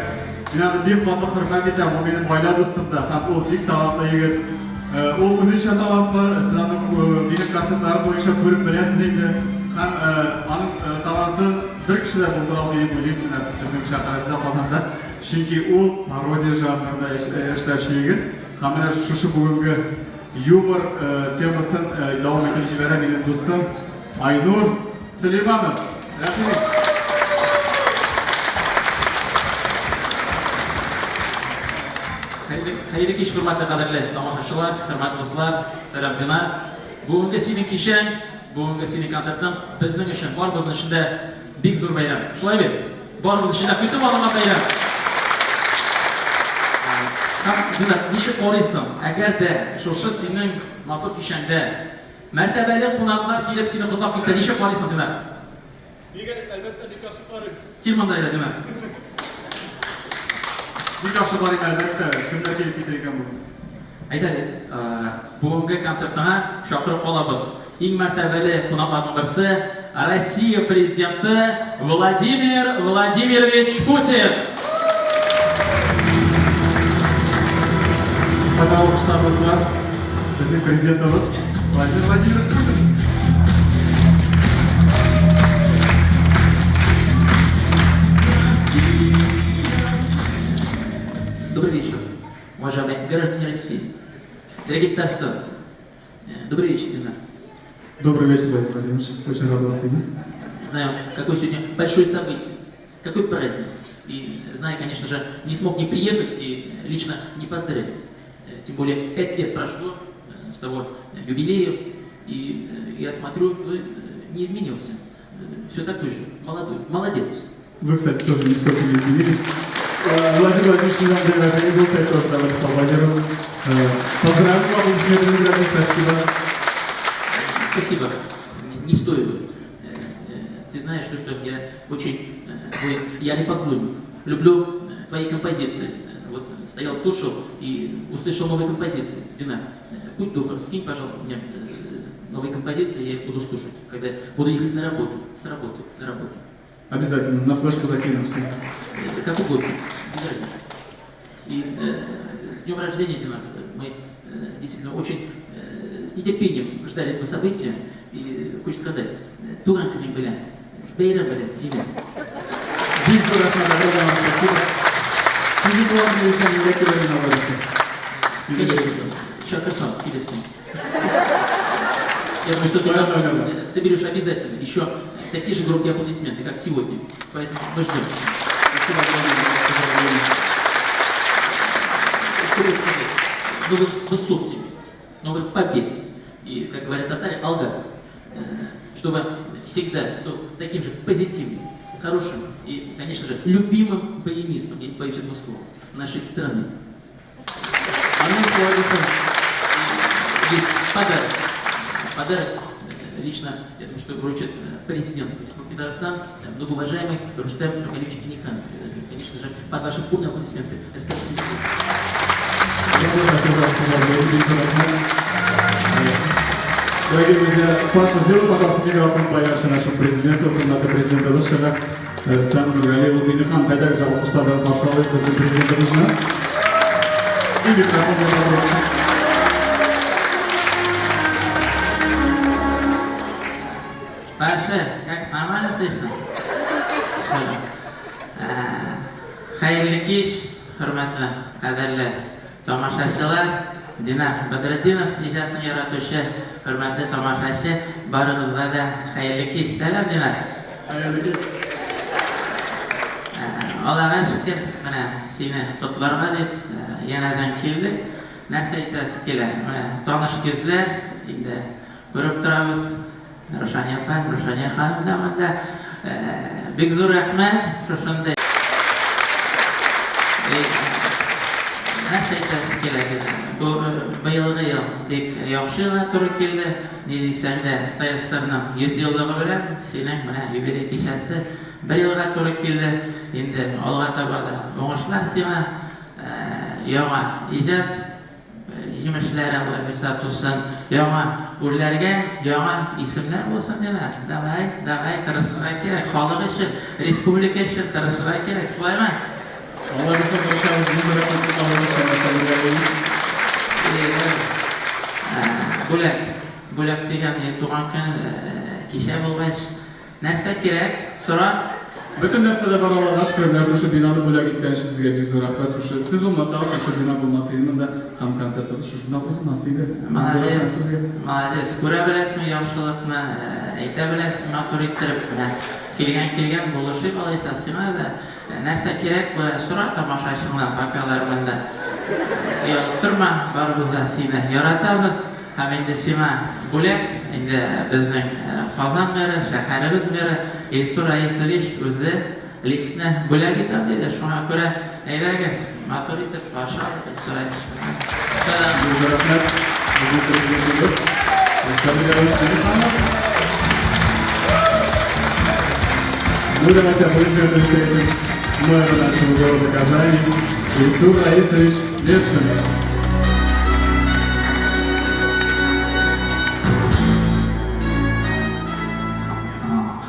[SPEAKER 1] Мин аны бик каты хөрмәт итәм, ул минем гаилә дустым да һәм ул бик талантлы егет. Ул үзенчә талантлы, сез аны минем концертларым буенча күреп беләсез инде. Һәм аның талантын бер кеше дә булдыра алмый дип уйлыйм менә безнең шәһәребездә, Казанда. Чөнки ул пародия жанрында эшләүче егет. Һәм менә шушы бүгенге юмор темасын дәвам итеп җибәрә минем дустым Айнур Сөләйманов. Рәхим ит.
[SPEAKER 8] Хәерле кич, хөрмәтле кадерле тамашачылар, хөрмәтле дуслар, сәлам, Динар. Бүгенге синең кичәң, бүгенге синең концертың безнең өчен, барыбызның өчен дә бик зур бәйрәм. Шулай бит? Барыбыз өчен дә көтеп алынган бәйрәм. Һәм, Динар, ничек карыйсың, әгәр дә шушы синең матур кичәңдә мәртәбәле кунаклар килеп сине котлап китсә, ничек карыйсың, Динар?
[SPEAKER 1] Бик, әлбәттә, бик яхшы карыйм.
[SPEAKER 8] Кил монда, әйдә, Динар.
[SPEAKER 1] Бик яхшы карыйм, әлбәттә. Кемнәр килеп китер икән бүген?
[SPEAKER 8] Әйдә әле, бүгенге концертыңа чакырып калабыз. Иң мәртәбәле кунакларның берсе, Россия Президенты Владимир Владимирович Путин!
[SPEAKER 1] Кайда алкышларыбыз бар? Безнең Президентыбыз Владимир Владимирович Путин.
[SPEAKER 8] Добрый вечер, уважаемые граждане России, дорогие татарстанцы. Добрый вечер, Динар.
[SPEAKER 1] Добрый вечер, Владимир Владимирович. Очень рад вас видеть.
[SPEAKER 8] Знаю, какое сегодня большое событие, какой праздник. И знаю, конечно же, не смог не приехать и лично не поздравить. Тем более 5 лет прошло с того юбилея, и я смотрю, не изменился. Все такой же, молодой, молодец.
[SPEAKER 1] Вы, кстати, тоже нисколько не изменились. Владимир Владимирович, недавно день рождения был, кстати, тоже давайте поаплодируем. Поздравляю, аплодисменты, спасибо.
[SPEAKER 8] Спасибо. Не стоило. Ты знаешь, что я очень твой ярый поклонник. Люблю твои композиции. Вот стоял, слушал и услышал новые композиции. Динар, будь добр, скинь, пожалуйста, мне новые композиции, я их буду слушать, когда буду ехать на работу, с работы на работу.
[SPEAKER 1] Обязательно, на флешку закину все.
[SPEAKER 8] Как угодно, без разницы. И с днем рождения, Динар, мы действительно очень с нетерпением ждали этого события. И хочется сказать, туган көнең белән, бәйрәм белән сине.
[SPEAKER 1] Бик зур рәхмәт, огромное вам спасибо. Сезнең туган көнегезгә нигә килермен алайса?
[SPEAKER 8] Конечно, чакырсам, килерсең. Я думаю, что ты нам соберешь обязательно еще такие же громкие аплодисменты, как сегодня. Поэтому мы ждем.
[SPEAKER 1] Спасибо огромное.
[SPEAKER 8] Что сказать? Новых высот тебе, новых побед. И, как говорят татаре, алга. Чтобы всегда был таким же позитивным, хорошим и, конечно же, любимым баянистом, я не боюсь этого слова, нашей страны.
[SPEAKER 1] Аминь, слава.
[SPEAKER 8] Есть подарок. Подарок лично, я думаю, что вручит президент Республики Татарстан, многоуважаемый Рустам Нургалиевич Минниханов. Конечно же, под ваши бурные аплодисменты. Рустам Минниханов.
[SPEAKER 1] Спасибо. Дорогие друзья, Паша, сделай, пожалуйста, микрофон поярче нашему президенту, хөрмәтле президентыбыз чыга. Рөстәм Нургали улы Миңнеханов, әйдәгез, алкышлар белән каршы алыйк безнең президентыбызны. И микрофон белән.
[SPEAKER 9] Паша, как, нормально слышно? Хәерле кич, хөрмәтле, кадерле тамашачылар, Динар Бәдретдинов иҗатын яратучы хөрмәтле тамашачы, барыгызга да хәерле кич. Сәлам, Динар.
[SPEAKER 1] Хәерле кич.
[SPEAKER 9] Аллага шөкер, менә сине котларга дип янәдән килдек. Нәрсә әйтәсе килә? Менә таныш йөзләр инде күреп торабыз. Рушания апа, Рушания ханым да монда. Бик зур рәхмәт шушындый. Нәрсә әйтәсе килә? Бу быелгы ел бик яхшы елга туры килде. Ни дисәң дә, ТССРның 100 еллыгы белән синең менә юбилей кичәсе бер елга туры килде. Инде алга таба да уңышлар сиңа, яңа иҗат. җимешләре Алла бирса тусын. Яңа үрләргә яңа исемнәр булсын димә. Давай, давай, тырышырга кирәк. Халык өчен, республика өчен тырышырга кирәк. Шулаймы?
[SPEAKER 1] Алла бирса тырышабыз. Мең рәхмәт котлавыгыз өчен, Рәхмәт.
[SPEAKER 9] Бүләк. Бүләк дигән туган көн кичә булгач, нәрсә кирәк? Сора.
[SPEAKER 1] Бөтен нәрсә дә бар, Аллага шөкер, менә шушы бинаны бүләк иткән өчен сезгә бик зур рәхмәт. Шушы сез булмасагыз, шушы бина булмас иде монда һәм концертыбыз шушында узмас иде.
[SPEAKER 9] Молодец, молодец. Күрә беләсең яхшылыкны, әйтә беләсең матур иттереп. Менә килгән килгән булышыйк алайса сиңа да. Нәрсә кирәк, сора тамашачыңнан, пока алар монда. Оялып торма, барыбыз да сине яратабыз. Һәм инде сиңа бүләк, инде безнең Казан мэры, шәһәребез мэры Илсур Раисович үзе лично бүләк итәм диде. Шуңа күрә, әйдәгез, матур итеп каршы алыйк Илсур Раисовичны.
[SPEAKER 1] Зур рәхмәт, безнең президентыбыз Рөстәм Миңнеханович Миңнеханов. Ну, давайте аплодисменты встретим мэра нашего города Казани Ильсур Раисович Метшин.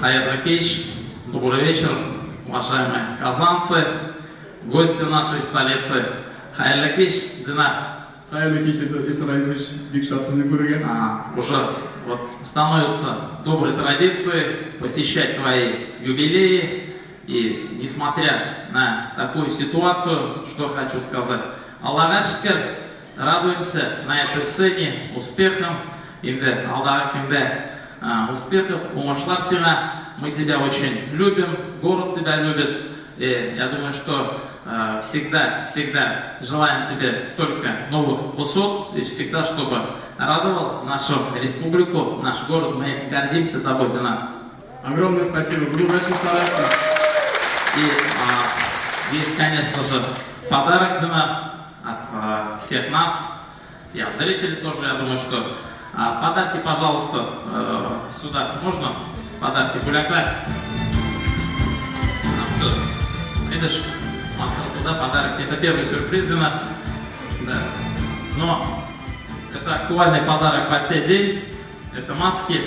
[SPEAKER 5] Хәерле кич, добрый вечер, уважаемые казанцы, гости нашей столицы. Хәерле кич, Динар.
[SPEAKER 1] Хәерле кич, Илсур Раисович, бик шат сезне күрергә.
[SPEAKER 5] Уже вот становится доброй традицией посещать твои юбилеи. И несмотря на такую ситуацию, что хочу сказать. Аллага шөкер, радуемся на этой сцене успехом. Инде алдагы көндә успехов, уңышлар сиңа. Мы тебя очень любим, город тебя любит. И я думаю, что всегда, всегда желаем тебе только новых высот и всегда, чтобы радовал нашу республику, наш город. Мы гордимся тобой, Динар.
[SPEAKER 1] Огромное спасибо, буду дальше стараться.
[SPEAKER 5] И есть, конечно же, подарок, Динар, от всех нас и от зрителей тоже. Я думаю, что подарки, пожалуйста, сюда можно? Подарки бүләкләр. Все. Видишь, смотрел туда подарок. Это первый сюрприз, Динар. Да. Но это актуальный подарок по сей день. Это маски,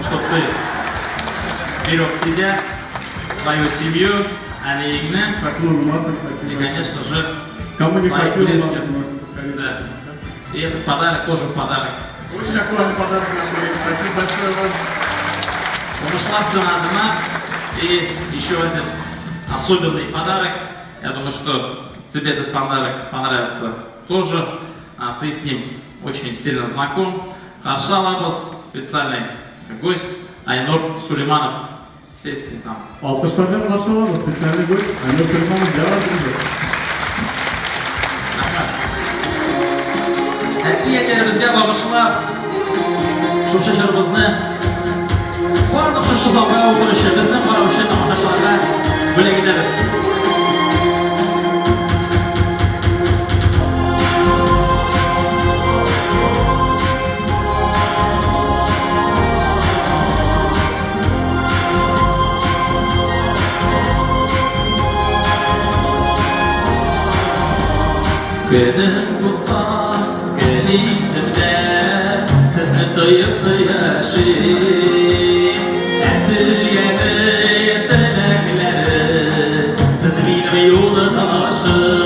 [SPEAKER 5] чтобы ты берег себя, свою семью, әниеңне.
[SPEAKER 1] Так много масок, спасибо.
[SPEAKER 5] И, конечно же,
[SPEAKER 1] кому не
[SPEAKER 5] своих
[SPEAKER 1] хватило
[SPEAKER 5] близких.
[SPEAKER 1] масок, можете повторить.
[SPEAKER 5] Да. И этот подарок тоже в подарок.
[SPEAKER 1] Очень актуальный подарок в наше время. Спасибо большое вам.
[SPEAKER 5] Ушла цена одна. И есть еще один особенный подарок. Я думаю, что тебе этот подарок понравится тоже. Ты с ним очень сильно знаком. Каршы алабыз, специальный гость Айнур Сулейманов с песней там.
[SPEAKER 1] Алкышлар белән каршы алабыз специальный гость Айнур Сулейманов для вас, друзья.
[SPEAKER 5] Әти-әниләребезгә багышлап шушы җырыбызны барлык шушы залда утыручы, безнең караучы тамашачыларга бүләк итәбез. Көнем булса, көн исемдә, сезне тоеп яшим. Әти-әни теләкләре, сез минем юлдашым.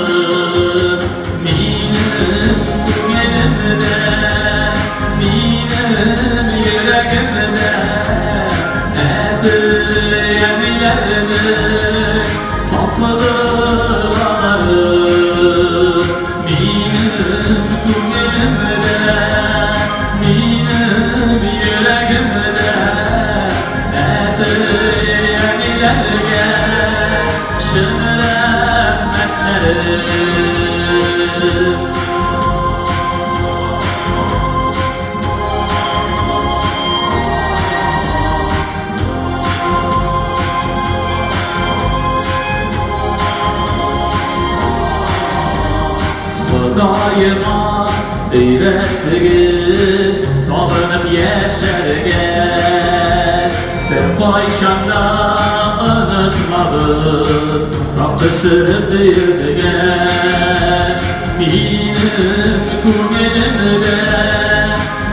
[SPEAKER 5] Минем күңелемдә, минем йөрәгемдә, әти-әниләрнең сафлыклары. Минем күңелемдә, минем йөрәгемдә, әти-әниләргә чын рәхмәтләрем. Ходаема өйрәттегез табынып яшәргә. Беркайчан да онытмабыз, тап төшереп йөзгә. Минем күңелемдә,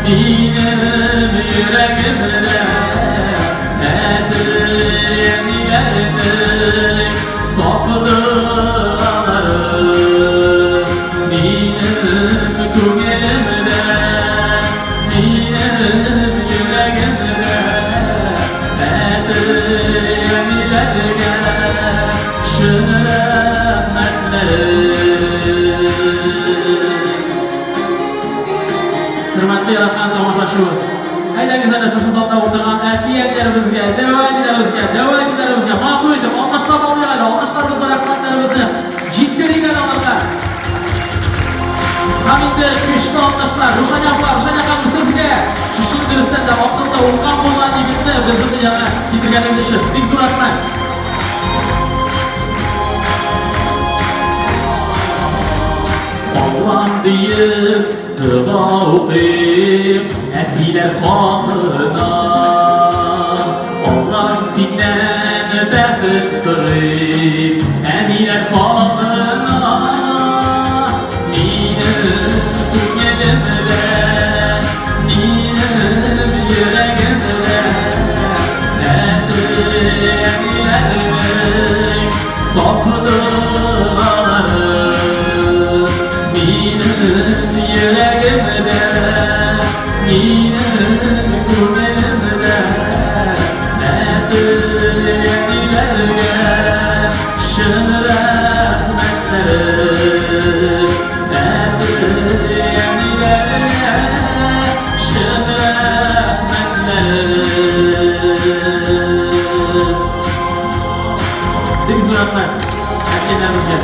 [SPEAKER 5] минем йөрәгемдә Әти-әниләрнең саф догалары. Минем күңелемдә, минем йөрәгемдә Әти-әниләргә чын рәхмәтләрем. Хөрмәтле яраткан тамашачыбыз, әйдәгез әле шушы залда утырган әти-әниләребезгә, дәү әниләребезгә, дәү әтиләребезгә матур итеп алкышлап алыйк әле, алкышларыбызны, рәхмәтләребезне җиткерик әле аларга. Һәм инде көчле алкышлар, Рушания апа, Рушания ханым, сезгә шушы дөрестән дә акыллы, уңган булган егетне безнең дөньяга китергәнегез өчен бик зур рәхмәт. Аллам диеп дога укыйм әтиләр хакына. Аллам синнән бәхет сорыйм әниләр хакына. Минем күңелемдә, минем йөрәгемдә әти-әниләрнең саф догалары. Минем йөрәгемдә, минем күңелемдә әти-әниләргә чын рәхмәтләрем. Әти-әниләргә чын рәхмәтләрем. Бик зур рәхмәт әти-әниләребезгә.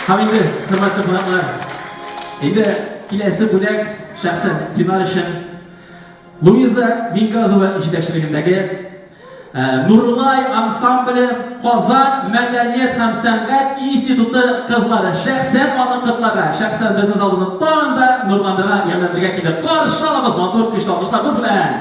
[SPEAKER 5] Һәм инде, хөрмәтле кунаклар, инде киләсе бүләк шәхсән Динар өчен Луиза Мингазова җитәкчелегендәге Нурлай ансамбле Казан мәдәният һәм сәнгать институты кызлары шәхсән аны котларга, шәхсән безнең залыбызны тагын да нурландырырга, ямьләндерергә килде. Каршы алабыз матур көчле алкышларыбыз белән.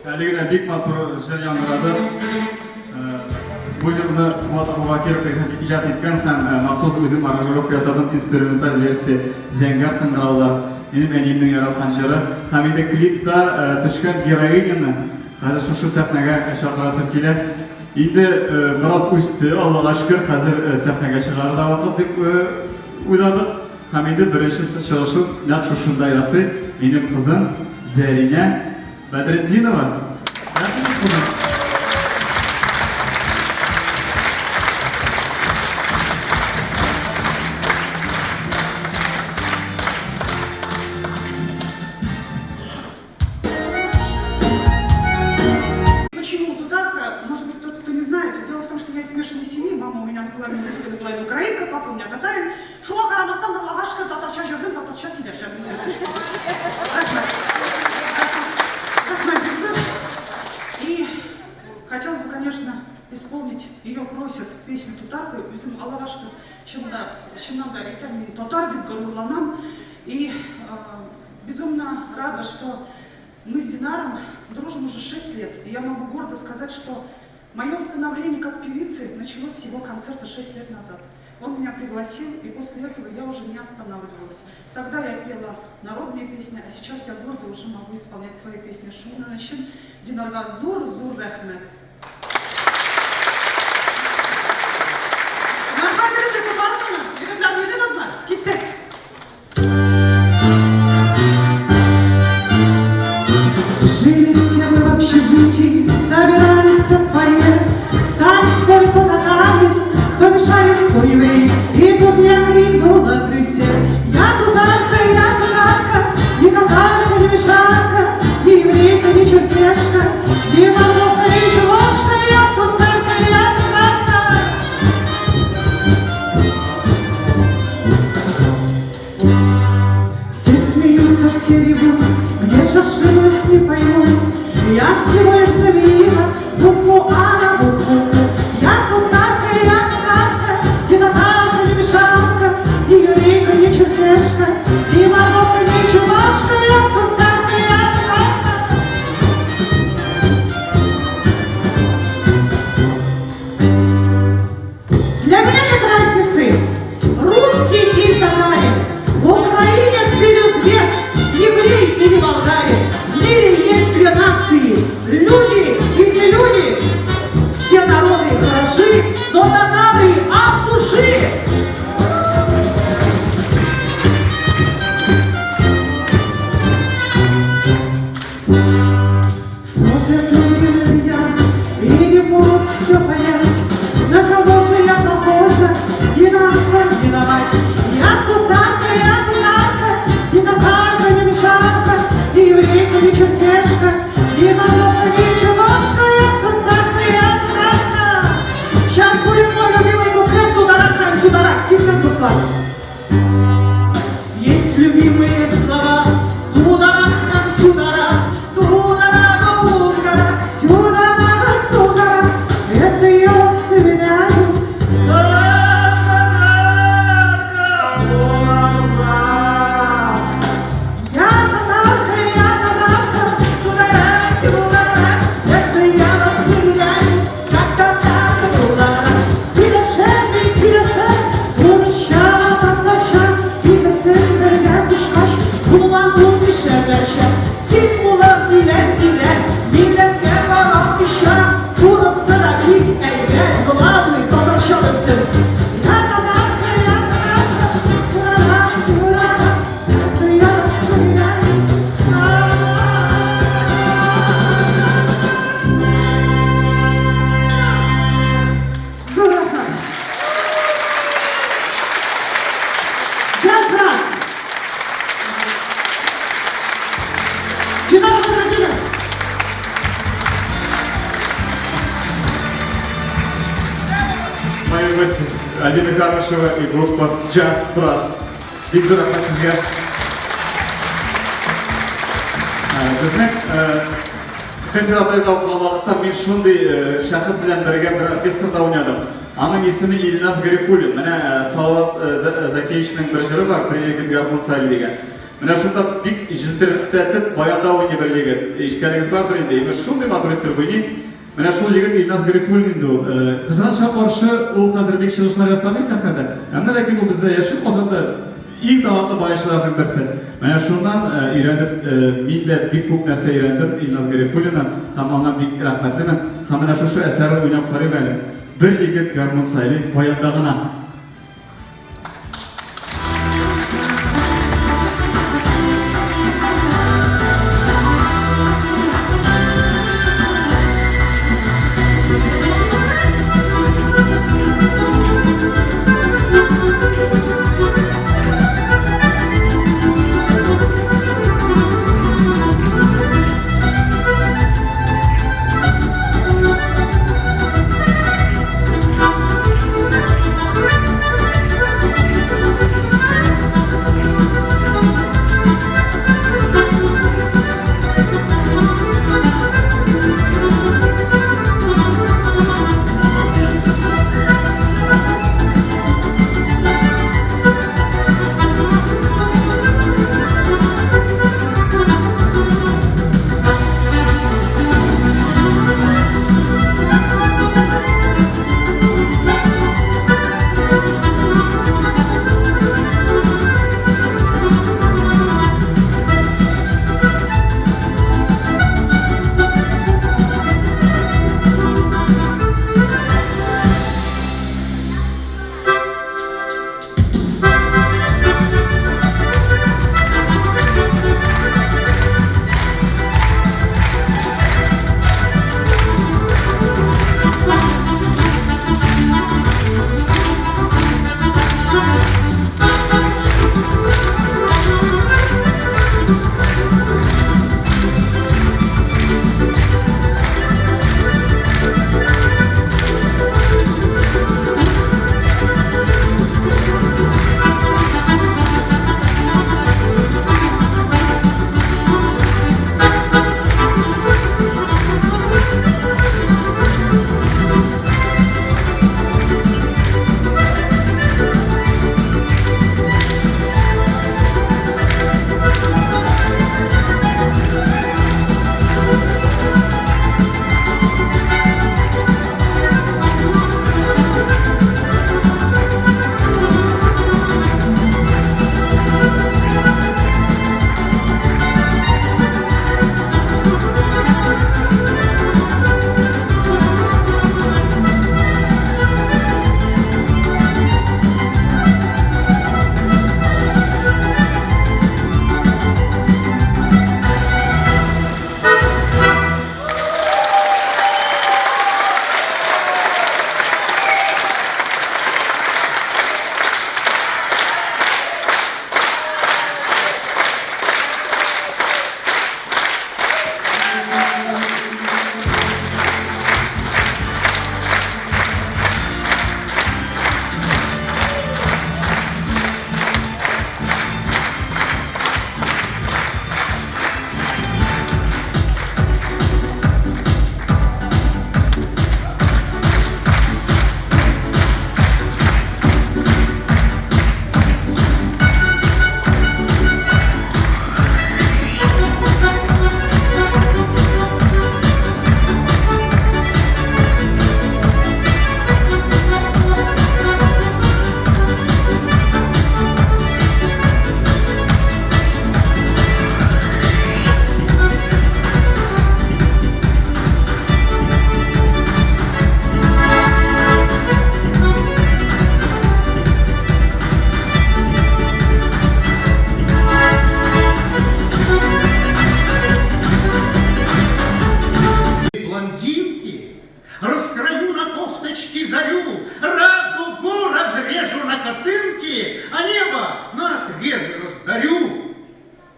[SPEAKER 1] Әле генә бик матур җыр яңгырады. Бу җырны Фуат Абубакиров иҗат иткән һәм махсус үзем аранжировка ясадым, инструменталь версия Зәңгәр кыңгыраулар. Минем әниемнең яраткан җыры. Һәм инде клипта төшкән героиняны хәзер шушы сәхнәгә чакырасым килә. Инде бераз үсте, Аллага шөкер, хәзер сәхнәгә чыгарыр да вакыт дип уйладык. Һәм инде беренче чыгышын нәкъ шушында ясый минем кызым Зәринә Бәдретдинова. Рәхмәт, кызым.
[SPEAKER 10] Почему тутарка? Может быть, тот, кто не знает. Дело в том, что я из смешанной семьи. Мама у меня наполовину русская, наполовину украинка, папа у меня татарин. Шуңа карамастан, Аллага шөкер, татарча җырдым, татарча сөйләшәм. Рәхмәт. Рәхмәт, бик зур. И хотелось бы, конечно, исполнить, ее просят, песню «Тутарка». Үзем, Аллага шөкер, чында, чыннан да әйтәм, мин татар дип горурланам. И безумно рада, что мы с Динаром дружим уже 6 лет. И я могу гордо сказать, что мое становление как певицы началось с его концерта 6 лет назад. Он меня пригласил, и после этого я уже не останавливалась. Тогда я пела народные песни, а сейчас я гордо уже могу исполнять свои песни. Шуның өчен Динарга зур зур рәхмәт. Рәхмәт, егетләр, егетләр, уйныйбызмы? Киттек. Жили все мы в общежитии, собирались в фойе, стали спорить по татарин, кто мешает, кто еврей. И тут я крикнула при всех: я тутарка, я татарка, ни татарка, ни мишарка, ни еврейка, ни черкешка, ни мордовка, ни чувашка, я тутарка, я татарка. Все смеются, все ревут, где же ошиблась, не пойму. Я всего лишь заменила букву А на букву У. Я тутарка, я татарка, ни татарка, ни мишарка, ни еврейка, ни черкешка, ни мордовка, ни чувашка, я тутарка, я татарка. Для меня нет разницы, русский или татарин, украинец или узбек, еврей или болгарин. В мире есть две нации, люди и не люди. Все народы хороши, но татары от души. Смотрят люди на меня и не могут все понять, на кого же я похожа, ни на отца, ни на мать. Я тутарка, я татарка, ни татарка, ни мишарка, ни еврейка, ни черкешка, ни мордовка, ни чувашка, я тутарка, я татарка. Сейчас будет мой любимый куплет «Тударак, сюдарак», Киттек, дуслар. Есть любимые слова: Тударак, сюдарак, тударак, ударак, сюдарак, сударак. Это я вас уверяю. Татарка, буларак. Я татарка, я татарка, тударак, сюдарак. Это я вас уверяю, как татарка буларак. Сөйләшәм мин, сөйләшәм, урысча, татарча, икесен бергә кушкач, була бу мишәрләрчә. Син улым өйлән, өйлән, милләткә карамыйча, урысы да бик әйбәт, главный татарча белсен. Я татарка, я татарка, тударак, сюдарак, это я вас уверяю. Зур рәхмәт. Jazz Brass. Динар Бадретдинов.
[SPEAKER 1] Мои гости Алина Карышева и группа Just Brass. Бик зур рәхмәт сезгә. Безнең консерваториядә укыган вакытта мин шундый шәхес белән бергә бер оркестрда уйнадым. Аның исеме Илназ Гарифуллин. Менә Салават Закиевичның бер җыры бар, «Привет, гармун сали» дигән. Менә шунда бик җилтердәтеп баянда уйный бер егет. Ишеткәнегез бардыр инде. Имеш, шундый матур иттереп уйный. Менә шул егет Илназ Гарифуллин инде ул. Кызганычка каршы, ул хәзер бик чыгышлар ясамый сәхнәдә. Әмма ләкин ул бездә яши, Казанда иң талантлы баянчыларның берсе. Менә шуннан өйрәнеп, мин дә бик күп нәрсә өйрәндем Илназ Гарифуллиннан һәм аңа бик рәхмәтлемен. Һәм менә шушы әсәрне уйнап карыйм әле. Бер егет гармун сайлый, баянда гына.
[SPEAKER 11] Блондинки, раскрою на кофточке зарю, радугу разрежу на косынки, а небо на отрезы раздарю.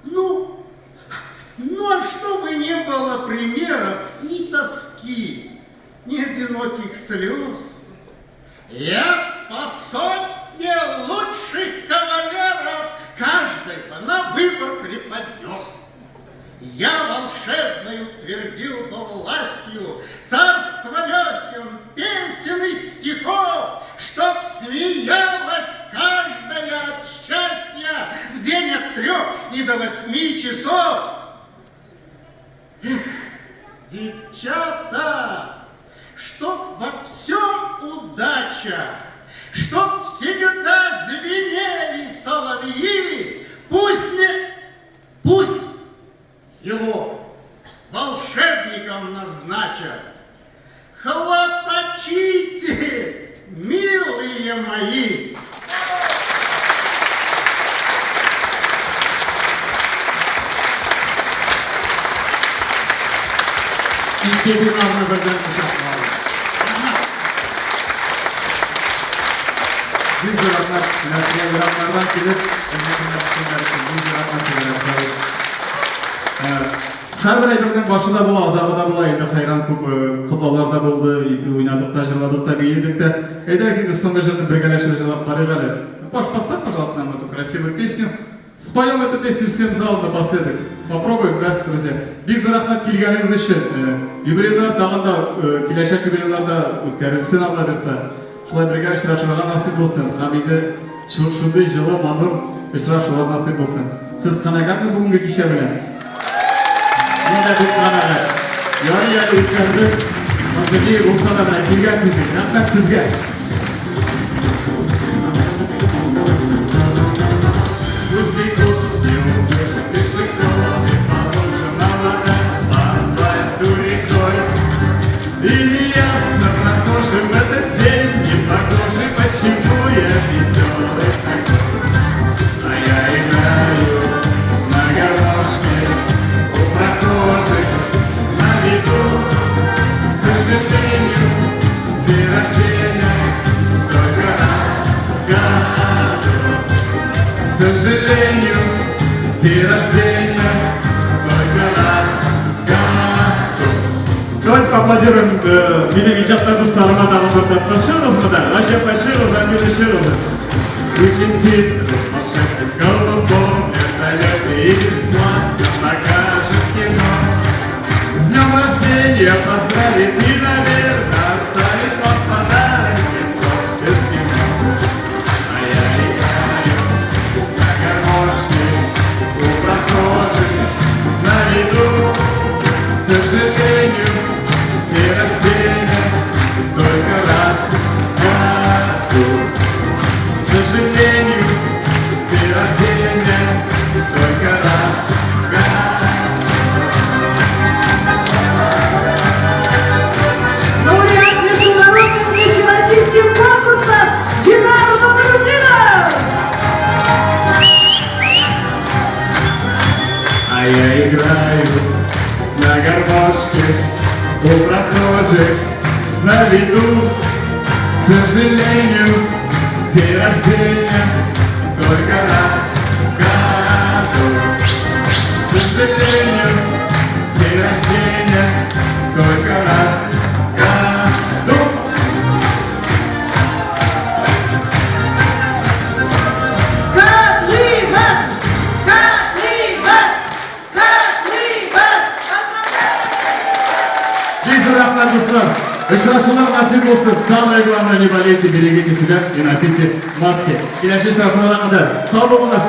[SPEAKER 11] Ну, ну а чтобы не было примеров ни тоски, ни одиноких слез, я по сотне лучших кавалеров каждый бы на выбор преподнес. Я волшебной утвердил бы властью царство весен, песен и стихов, чтоб смеялась каждая от счастья. счастья в день от трех и до восьми часов. Эх, девчата, чтоб во всем удача, чтоб всегда звенели соловьи, пусть не, пусть его волшебником назначат. Хлопочите, милые мои!
[SPEAKER 12] Ике Динарны бердән кочаклады.
[SPEAKER 1] Бик зур рәхмәт. Менә шулай ераклардан килеп, безне тыңлап төшкәннәр өчен бик зур рәхмәт сезгә, рәхмәт. Һәрбер әйбернең башы да була, азагы да була. Инде хәйран күп котлаулар да булды, уйнадык та, җырладык та, биедек тә. Әйдәгез инде соңгы җырны бергәләшеп җырлап карыйк әле. Паш, поставь, пожалуйста, нам эту красивую песню. Споем эту песню всем залом напоследок. Попробуем, да, друзья? Бик зур рәхмәт килгәнегез өчен. Юбилейлар тагын да киләчәк юбилейлар да үткәрелсен, Алла бирса. Шулай бергә очрашырга насыйп булсын. Һәм инде шундый җылы, матур очрашулар насыйп булсын. Сез канәгатьме бүгенге кичә белән? Мин дә бик канәгать. Ярый әле үткәрдек. Пандемия булса да менә килгәнсез бит. Рәхмәт сезгә. И неясно прохожим этот день, не похожий, почему я веселый такой. А я играю на гармошке у прохожих на виду. К сожалению, день рождения только раз в году. К сожалению, день рождения только раз в году. Давайте поаплодируем минем иҗатта дусларыма тагын бер тапкыр. Чыгыгызмы да? Наҗия апа, чыгыгыз, Альбина, чыгыгыз. Улетит в волшебном голубом вертолете и бесплатно покажет кино. С днем рождения поздравит и, наверное, оставит вам подарок лицо эскимо. А я играю на гармошке у прохожих на виду. К сожалению, день рождения только раз в году. К сожалению, день рождения только раз в году.
[SPEAKER 2] Лауреат международных всероссийских конкурсов Динар Нурутдинов!
[SPEAKER 1] А я играю на гармошке у прохожих на виду. К сожалению, день рождения только раз в году. К сожалению, день рождения только раз в году.
[SPEAKER 2] Котлыбас! Котлыбас! Котлыбас!
[SPEAKER 1] Бик зур рәхмәт, дуслар. Очрашулар насыйп булсын. Самое главное, не болейте, берегите себя и носите маски. Киләсе очрашуларга кадәр. Сау булыгыз.